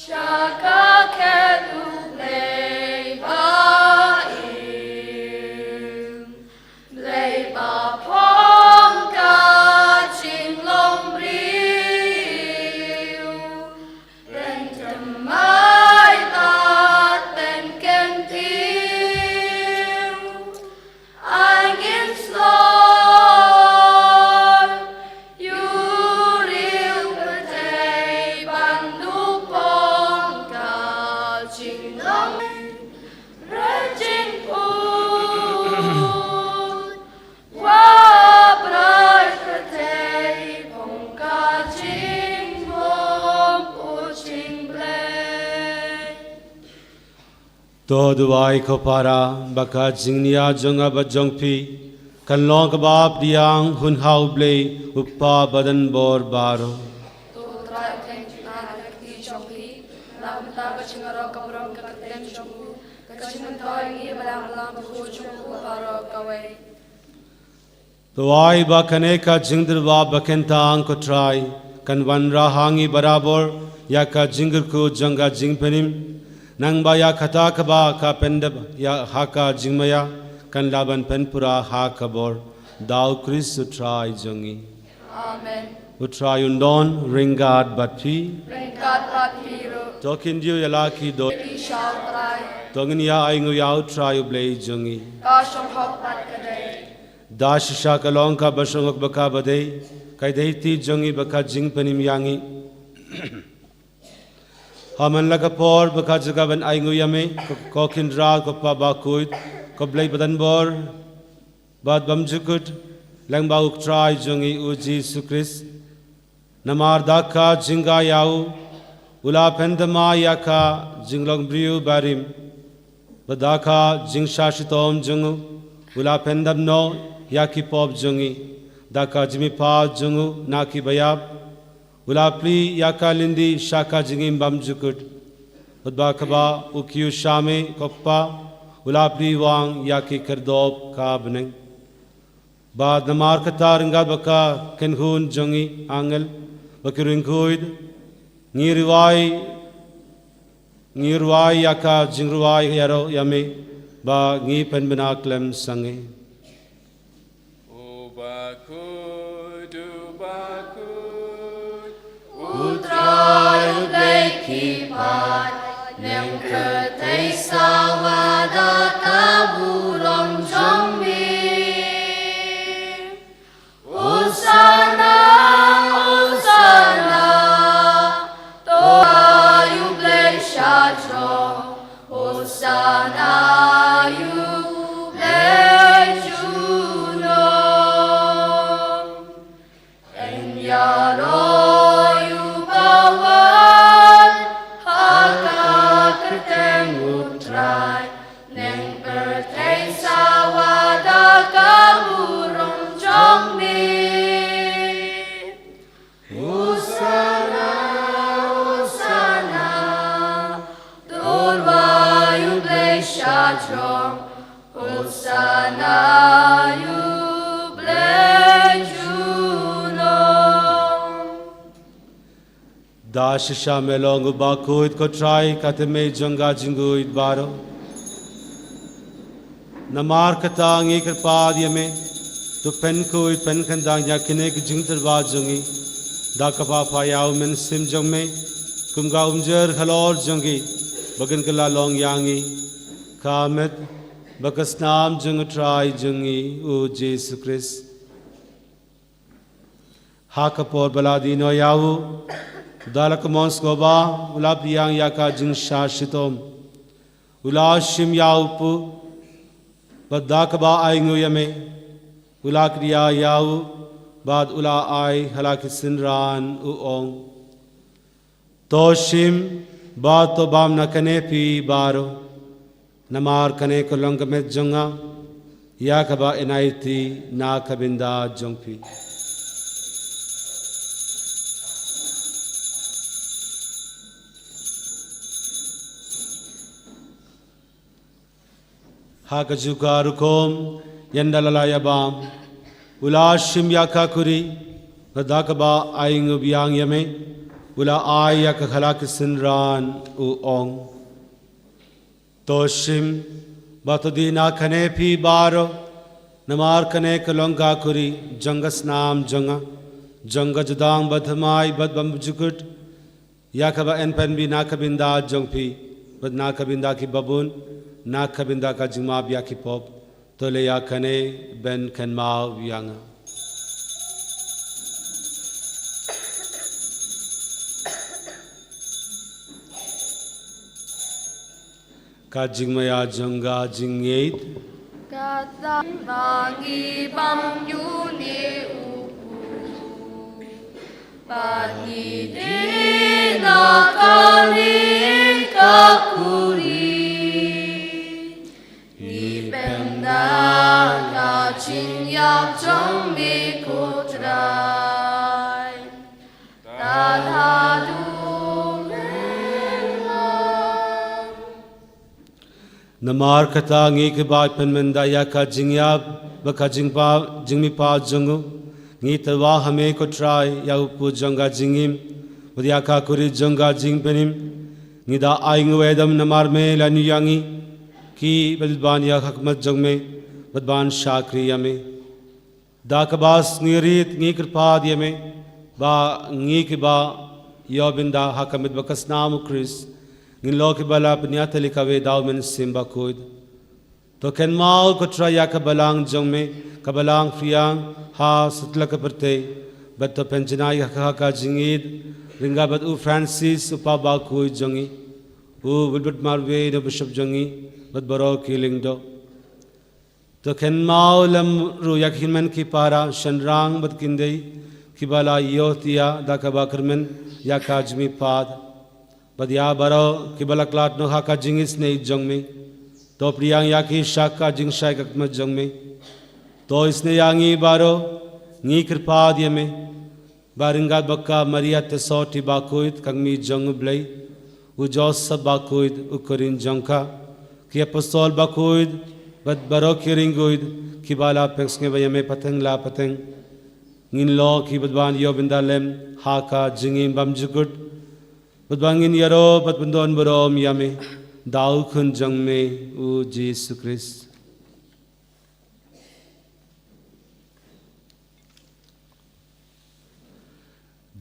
Sha ka khet U Blei ba im, Blei ba phong ka jinglong briew, pyntymmai bad pynkyntiew. Ai ngin sloi ïa u riew pyrthei ban duh phong ka jinglong. Re jingput wa brai pyrthei phong ka jingbym put jingblei. To duwai ko para ba ka jingniah jong nga bad jong phi kan long kaba pdiang hun ha U Blei U Kpa badonbor baroh. To Trai, u khlaiñ jong nga na ka kti jong phi, la pynthut Ka jingïaroh ka burom ka kyrteng jong u, ka jingmyntoi ïa ngi balang balang, ka jong u baroh kawei. To ai ba kane ka jingtyrwa bakhuid tang, ko Trai, kan wanrah ha ngi barabor ïa ka jingkyrkhu jong ka jingpynim, nangba ïa kata kaba ka pyndep ïa ha ka jingmaïa kan lah ban pynpura ha ka bor. Da U Khrist U Trai jong ngi. Amen. U Trai un don ryngkat bad phi. Ryngkat bad phi ruh. To khyndiat ïa la ki doh. Ki sha U Trai. To ngin ïa ainguh ïa U Trai U Blei jong ngi. Ka shong hok bad ka dei. Da shisha ka long kaba shong hok bad kaba dei, ka dei ti jong ngi bad ka jingpynim ïa ngi. Ha man la ka por bad ka jaka ban ainguh ïa me, ko, ko Kynrad, ko Pa bakhuid, ko Blei badonbor bad bymjukut, lyngba U Trai jong ngi U Jisu Khrist. Namar da ka jingkyrkhu ïa u, u la pynthymmai ïa ka jinglong briew barim. Bad da ka jingshah shitom jong u, u la pyndap noh ïa ki pop jong ngi. Da ka jingmihpat jong u na ki baïap, u la plie ïa ka lynti sha ka jingim bymjukut. Bad ba kaba u kiew sha me, ko Pa, u la plie wang ïa ki khyrdop ka bneng. Bad namar kata, ryngkat bad ka kynhun jong ki angel bad ki riewkhuid, ngi rwai, ngi rwai ïa ka jingrwai ïaroh ïa me, ba ngi pynbna khlem sangeh. U bakhuid, u bakhuid, U Trai U Blei ki paid, neng kyrteng sawa da ka burom jong me. Hosanna, Hosanna, to U Blei sha jrong, Hosanna ïa U Blei junom. Yn ïaroh ïa u bawan ha ka kyrteng U Trai, neng kyrteng sawa da ka burom jong me. Hosanna, Hosanna, to U Blei sha jrong, Hosanna ïa U Blei junom. Da shisha me long u bakhuid, ko Trai, ka thymmei jong ka jingkhuid baroh. Namar kata ngi kyrpad ïa me, to pynkhuid pynkhyndang ïa kine ki jingtyrwa jong ngi, da kaba pha ïa U Mynsiem jong me kum ka umjer halor jong ki, ba kin kylla long ïa ngi ka met bad ka snam jong U Trai jong ngi U Jisu Khrist. Ha ka por ba la die noh ïa u, da la ka mon sngewbha, u la pdiang ïa ka jingshah shitom, u la shim ïa u pud, bad da kaba ainguh ïa me, u la kdiah ïa u, bad u la ai ha la ki synran, u ong: To shim bad to bam na kane phi baroh, namar kane ka long ka met jong nga, ïa kaba yn aiti na ka bynta jong phi. Ha kajuh ka rukom, ynda la ïa bam, u la shim ïa ka kuri, bad da kaba ainguh biang ïa me, u la ai ïa ka ha la ki synran, u ong: To shim bad to die na kane phi baroh, namar kane ka long ka kuri jong ka snam jong nga, jong ka jutang bathymmai bad bymjukut, ïa kaba yn pynbna na ka bynta jong phi bad na ka bynta ki babun, na ka bynta ka jingmap ïa ki pop. To leh ïa kane ban kynmaw ïa nga. Ka jingmaïa jong ka jingngeit. Kata ma ngi bam ïa une u pud, bad ngi die na kane ka kuri, ngi pynda ka jingïap jong me, ko Trai. Tad haduh lei. Namar kata ngi ki ba pynmynda ïa ka jingïap bad ka jingpa, jingmihpat jong u, ngi tyrwa ha me ko Trai ïa u pud jong ka jingim, bad ïa ka kuri jong ka jingpynim. Ngi da ai nguwei dam namar me lane ïa ngi ki bad ban ïa khakmat jong me bad ban shakri ïa me. Da kaba sngi rit ngi kyrpad ïa me ba ngi kiba ïoh bynda ha ka met bad ka snam u Khrist ngin long kiba la pynïatylli kawei da u Mynsiem Bakhuid. To kynmaw ko Trai ïa ka balang jong me, ka balang phriang ha satlak ka pyrthei, bad to pynjanai ha ka jingïeit ryngkat bad u Francis u Papa Bakhuid jong ngi, u Wilbert Marwe u Bishop jong ngi, bad baroh ki lyngdoh. To kynmaw lem ruh ïa ki hynmen ki para, shynrang bad khyndai kiba la ïohthiah da kaba kyrmen ïa ka jingmihpat, bad ïa baroh kiba la khlad noh ha ka jingisynei jong me. To pdiang ïa ki sha ka jingshai khakmat jong me. To isynei ïa ngi baroh, ngi kyrpad ïa me ba ryngkat bad ka Maria Theisotti Bakhuid ka Kmie jong u Blei, u Joseph Bakhuid u kurim jong ka, ki apostol bakhuid bad baroh ki riewkhuid kiba la pynsngewbha ïa me pateng la pateng, ngin long kiba ban ïoh bynda lem ha ka jingim bymjukut, bad ba ngin ïaroh bad pyndonburom ïa me da u Khun jong me u Jisu Khrist.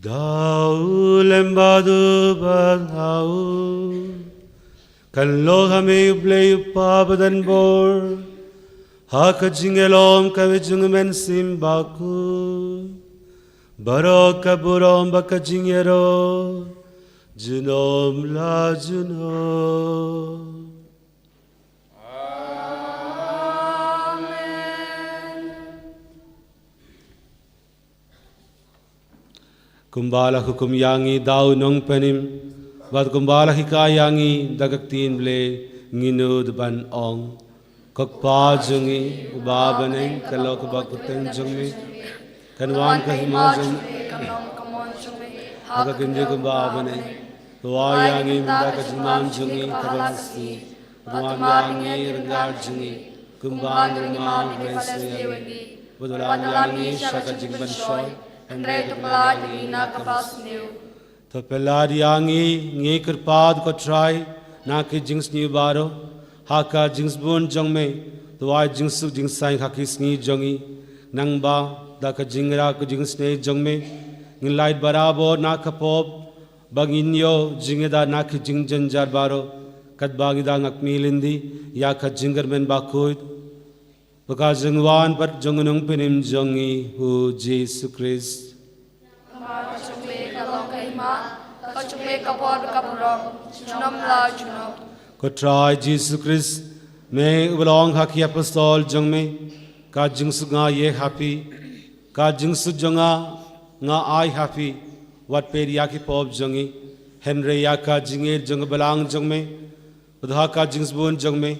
Da u lem bad u bad ha u, kan long ha me u Blei u Kpa badan bor, ha ka jingïalum kawei jong u Mynsiem Bakhuid, baroh ka burom bad ka jingïaroh junom la junom. Amen. Kumba la hukum ïa ngi da u Nongpynim, bad kumba la hikai ïa ngi da ka ktien Blei, ngin nud ban ong: Ko Kpa jong ngi uba ha bneng, ka long kaba kyrteng jong me, kan wan ka hima jong me ha ka khyndew kumba ha bneng. To ai ïa ngi mynta ka jingman jong ngi kaba la ka sngi. To ai ïa ngi ryngkat jong ngi kumba ngi ai ïa ki ba la sniew ïa ngi. Bad to lam ïa ngi sha ka jingpynshoi, hynrei to pynlait ïa ngi na ka basniew. To pynlait ïa ngi, ngi kyrpad ko Trai, na ki jingsniew baroh, ha ka jingsbun jong me. To ai jingsuk jingsaiñ ha ki sngi jong ngi. Nangba da ka jingïarap ka jingsniew jong me, ngin lait barabor na ka pop, ba ngin ïoh jingïada na ki jingjynjar baroh, katba ngi dang ha ka kmie lynti ïa ka jingkyrmen bakhuid, bad ka jingwan pat jong u Nongpynim jong ngi u Jisu Khrist. Namar ka jong me ka long ka hima, ka jong me ka bor bad ka burom, junom la junom. Ko Trai Jisu Khrist, me uba la ong ha ki apostol jong me: Ka jingsuk nga ïeh ha phi, ka jingsuk jong nga nga ai ha phi. Wat peit ïa ki pop jong ngi, hynrei ïa ka jingïeit jong ka balang jong me. Bad ha ka jingsbun jong me,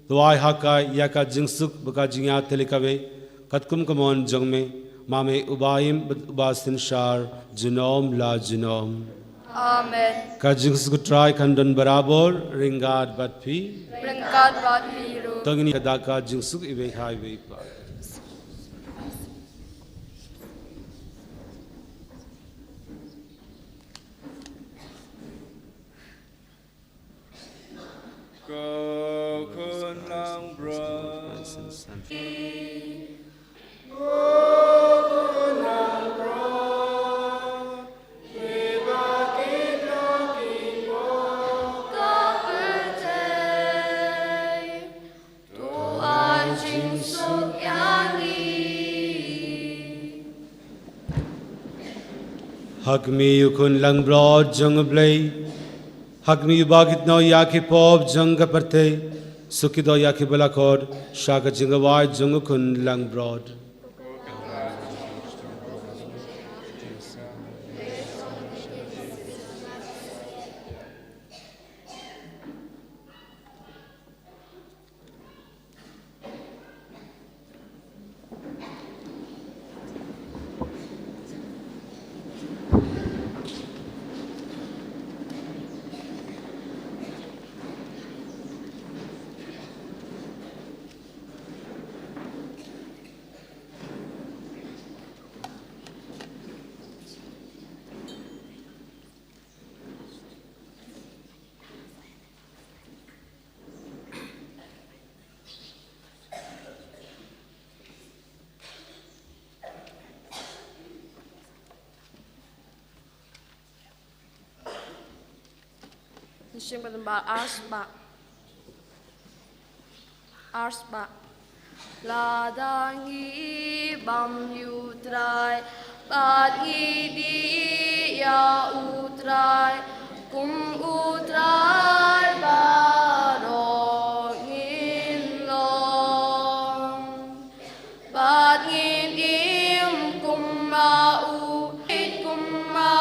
to ai ha ka ïa ka jingsuk bad ka jingïatylli kawei, katkum ka mon jong me, ma me uba im bad uba synshar junom la junom. Amen. Ka jingsuk u Trai kan don barabor ryngkat bad phi. Ryngkat bad phi ruh. To ngin ïada ka jingsuk iwei ha iwei pat. Ko Khun Langbrot. Ha khmih u Khun Langbrot jong u Blei, ha khmih uba kit noh ïa ki pop jong ka pyrthei, suk kit noh ïa kiba la khot sha ka jingkhawai jong u Khun Langbrot. Shim ka dang ba ars ba. Ars ba. Lada ngi bam ïa u Trai, bad ngi dih ïa u Trai, kum u Trai baroh ngin long. Bad ngin im kum ma u, im kum ma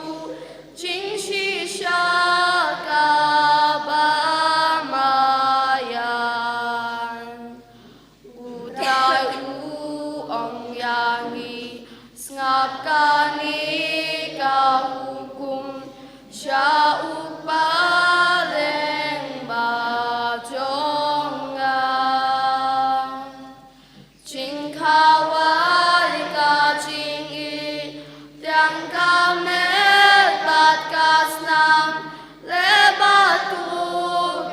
u, jingshisha kaba maïan. U Trai u ong ïa ngi, sngap kane ka hukum, sha u Paidbah jong nga. Jingkhawai ka jingïeit, tang ka met bad ka snam, leh ba to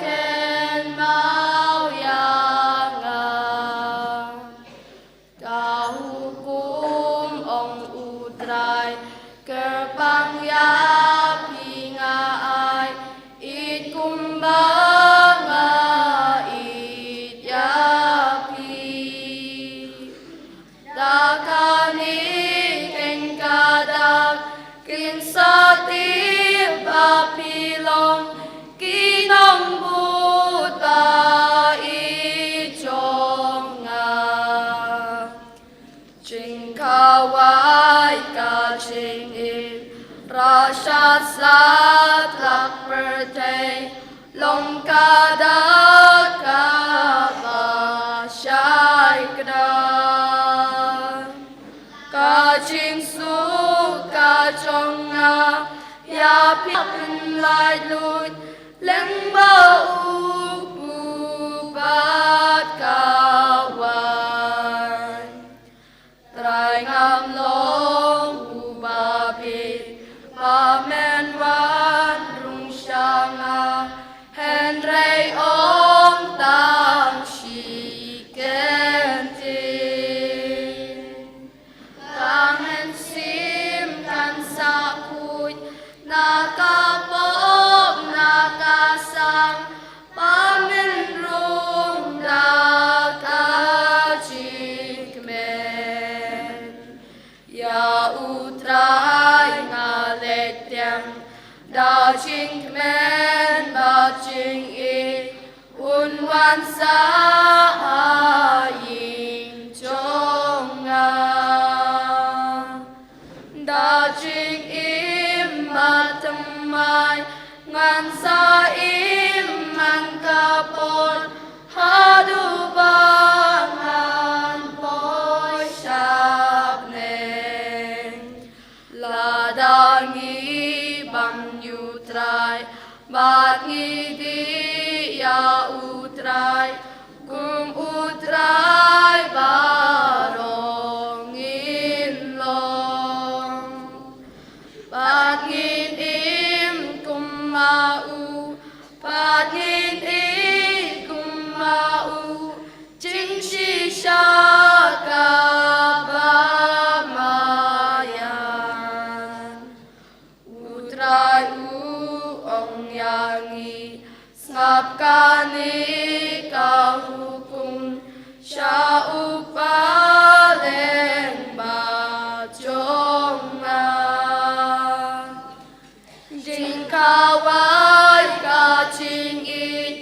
kynmaw ïa nga. Ka hukum ong u Trai, kyrpang ïa phi nga ai, ïeit kumba nga ïeit ïa phi. Da kane keiñ ka dak, kin sa tip ba phi long ki nongbud ba ïeit jong nga. Jingkhawai ka jingim, rah sha slap tlak pyrthei, long ka dak kaba shai kdar. Ka jingsuk ka jong nga, ïa phi pynlait luid, lyngba u Kpu bad ka Wan. Trai ngam long uba bit, ba men wan rung sha nga, hynrei ong tang shi kyntien. Ka mynsiem kan sa khuid, na ka pop na ka sang, ba men rung da ka jingkmen. Ïa u Trai nga leit tieng, da jingkmen bad jingïeit, un wan sah ha ïing jong nga. Da jingim bad thymmai, ngan sa im man ka por, haduh ba ngan poi sha bneng. Lada ngi bam ïa u Trai, bad ngi dih ïa u Trai, kum u Trai baroh ngin long. Bad ngin im kum ma u, bad ngin ïeit kum ma u, jingshisha kaba maïan. U Trai u ong ïa ngi, sngap kane ka hukum, sha u Paidbah jong nga. Jingkhawai ka jingïeit,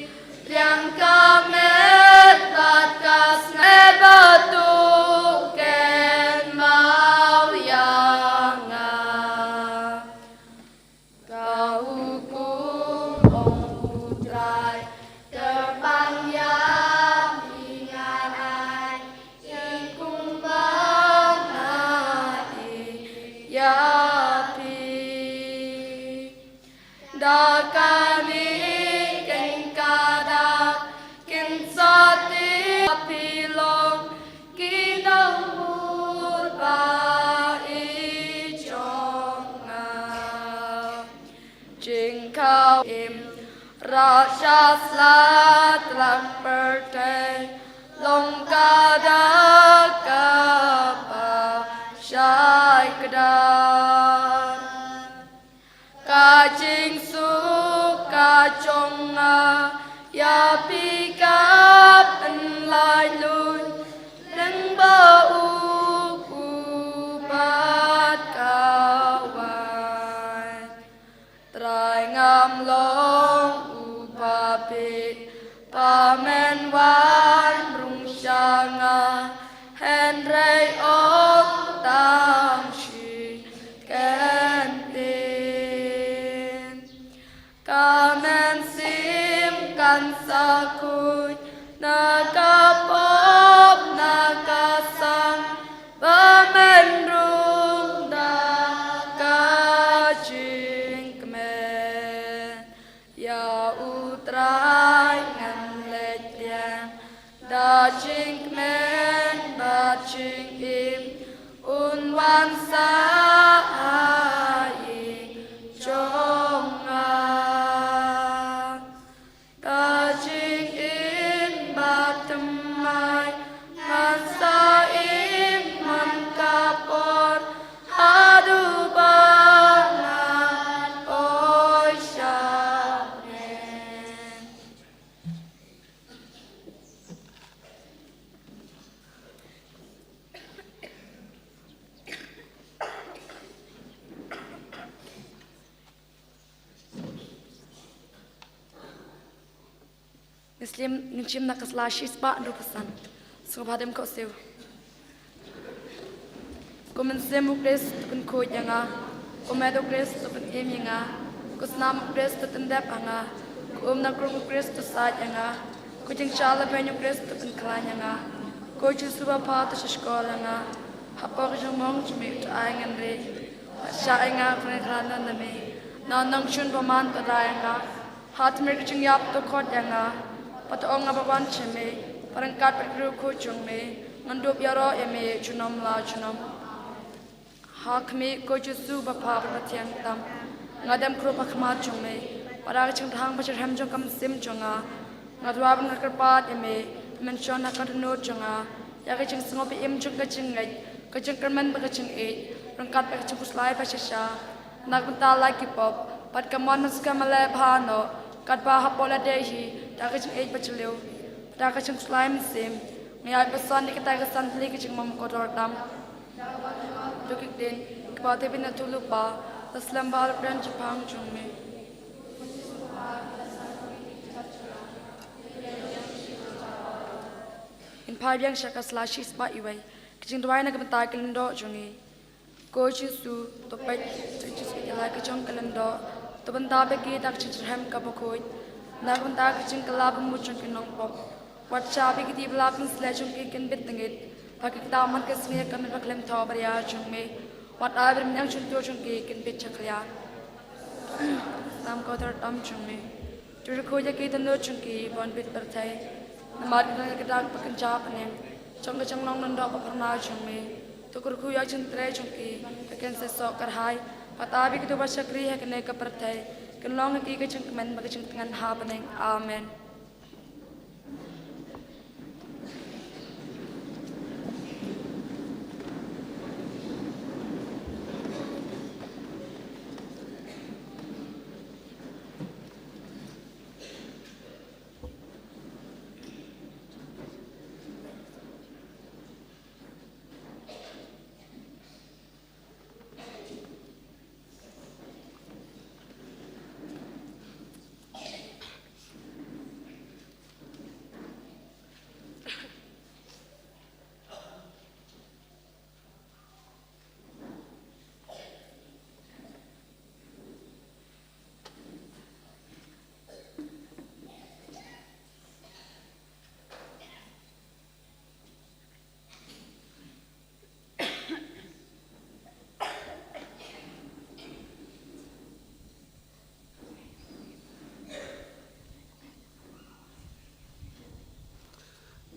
liang ka met bad ka snam, ba to kynmaw ïa nga. Ka hukum ong u Trai, kyrpang ïa phi nga ai, ïeit kumba nga ïeit ïa phi. Da kane keiñ ka dak, kin sa tip ba phi long ki nongbud ba ïeit jong nga. Jingkhawai im, rah sha slap tlak pyrthei, long ka dak kaba shai kdar. Ka jingsuk ka Ïa phi kap yn laitluid lyngba u kpu bad ka waiñ. Trai, ngam long uba bieit ba men wan rung sha nga, hynrei ong tang shi kyntien. Ka mynsiem kan sa khuid na ka pop na ka sang, ba men rung da ka jingkmen. Ïa U Trai ngan leit biang da jingkmen bad jingim, un wan sa ha ïing jong nga. Ka jingim bad thymmai ngan sa im man ka por, haduh ba ngan poi sha bneng. Ngin shim, ngin shim na ka sla shispah hynriewphew san. Sngewbha dem khohsiew. Ko Mynsiem u Khrist, to pynkhuid ïa nga. Ko Met u Khrist, to pynim ïa nga. Ko Snam u Khrist, to tyndep ha nga. Ko Um na krung u Khrist, to said ïa nga. Ko Jingshah labeiñ u Khrist, to pynkhlaiñ ïa nga. Ko Jisu Bapha, to shahshkor ïa nga. Hapoh ka jingmong jong me uta ai ngan rieh. Shah ïa nga, pynkhlan na me. Na u nongshun bymman, to rai ïa nga. Ha tmier ka jingïap to khot ïa nga, bad to ong nga ba wan sha me, bad ryngkat bad ka riewkhuid jong me ngan dup ïaroh ïa me junom la junom. Ha khmih, ko Jisu Bapha Bathyngkhwaiñ tam, nga dem khrup ha khmat jong me, bad da ka jingthrang bad jingkyrmen jong ka mynsiem jong nga, nga duwai bad nga kyrpad ïa me, ba men shon ha ka dohnud jong nga, ïa ka jingsngewbha im jong ka jingngeit, ka jingkyrmen bad ka jingïeit, ryngkat bad ka jingkhuslai bashisha. Na ka bynta la ki pop, bad ka mon ban skhem ban leh bha noh, katba hapoh lade hi, da ka jingïeit bajylliew, da ka jingkhuslai mynsiem, nga ïaid bad san ïa kita ki san tylli ki jingmom kordor tam. To ki ktien, kiba tip ïa na thulu pa, la slem bha la pdeng jingphang jong me. Ngin phai biang sha ka sla shispah iwei, ka jingduwai na ka bynta ki lyngdoh jong ngi. Ko Jisu, to peit, to Jisu, ïa la ki jong ki lyngdoh, to bynta bad ki da ka jingshitrhem kaba khuid. Na ka bynta ka jingkylla bymjukut jong ki nongpop. Wat shah ba ki diengphna pynshlur jong ki kin bit tngit, ba ki kdaw man ka sngi ha ka met ba khlem thaw bariah jong me. Wat ai ba ki mynsiem shyntur jong ki kin bit jakhlia. Tam ko tar tam jong me. To kyrkhu ïa ki dohnud jong ki ban bit pyrthei. Namar ki don ka dak ba kynja bneng, jong ka jinglong lyngdoh ba pharna jong me. To kyrkhu ïa ka jingtrei jong ki, ba kin seisoh kyrhai. Bad ai ba kito ba shakri ha kane ka pyrthei kin long ha ki ka jingkmen bad ka jingtngen ha bneng. Amen.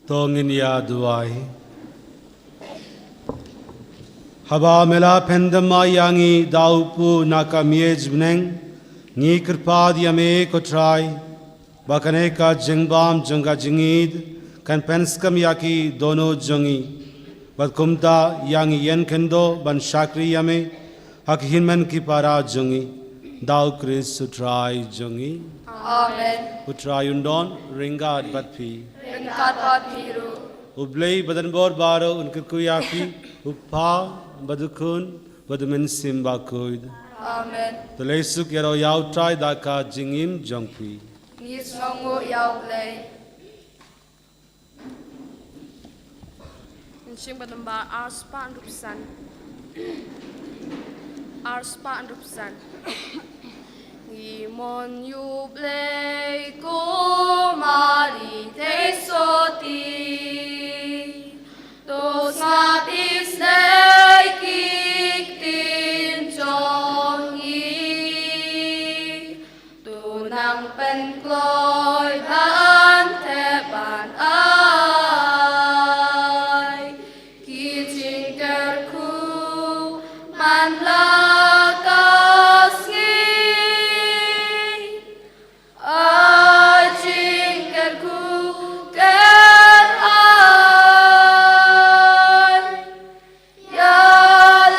To ngin ïa duwai. Haba me la pyndem ïa ngi da u kpu na ka miej bneng, ngi kyrpad ïa me ko Trai, ba kane ka jingbam jong ka jingïeid kan pynskhem ïa ki dohnud jong ngi. Bad kumta ïa ngi ïeng khyndiat ban shakri ïa me ha ki hynmen ki para jong ngi. Da u Khrist u Trai jong ngi. Amen. U Trai un don ryngkat bad phi. Ryngkat bad phi ruh. U Blei badonbor baroh un kyrkhu ïa phi, u Kpa bad u Khun bad u Mynsiem Bakhuid. Amen. To leit suk ïaroh ïa u Trai da ka jingim jong phi. Ngi sngewnguh ïa u Blei. Ngi shim bad nambar ar spah hynriewphew san. Ar spah hynriewphew san. Ngi mon ïa u Blei kum ar ri thei sotti. To sngap isynei ki ktien jong ngi. To nang pynkloi ban thep ban ai ki jingkyrkhu man la ka sngi. Ai jingkyrkhu kyrhai. Ïa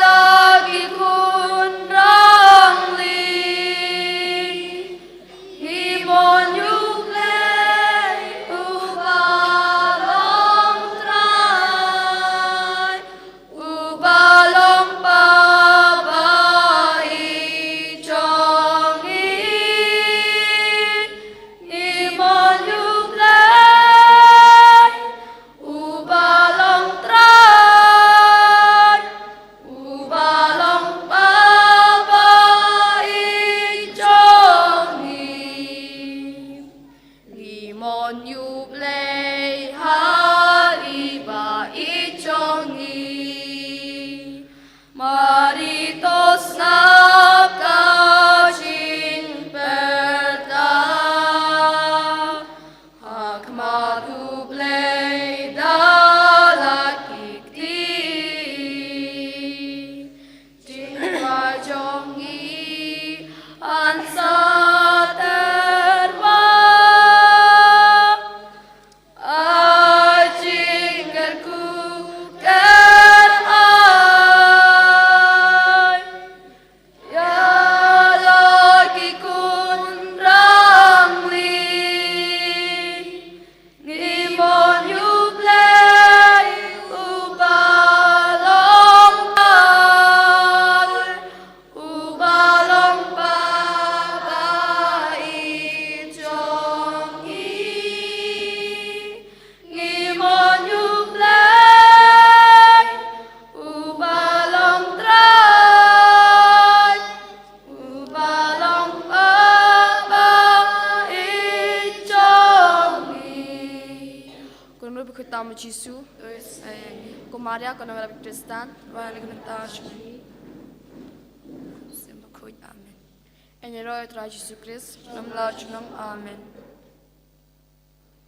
la ki khun rangli, ngi mon ïa u Blei uba long Trai, uba long Papa i jong ngi. Ngi mon ïa u Blei uba long Trai, uba long Papa i jong ngi. Ngi mon ïa u Blei ha i Ba i jong ngi. Mar i to sngap ka jingpyrta ha khmat u Blei da la ki kti. Jingduwai jong ngi yn sa tyrwa. Ai jingkyrkhu kyrhai. Ïa la ki khun rangli, ngi mon ïa u Blei uba long Trai, uba long Papa i jong ngi. Ngi mon ïa u Blei uba long Trai, uba long Papa i jong ngi. Ko Nongpynim bakhuid tam u Jisu. Ko Maria ko nong Khristan, rwai lynti jong ngi. Sim bakhuid. Amen. Ïaroh ïa u Trai Jisu Khrist. Lem la u junom. Amen.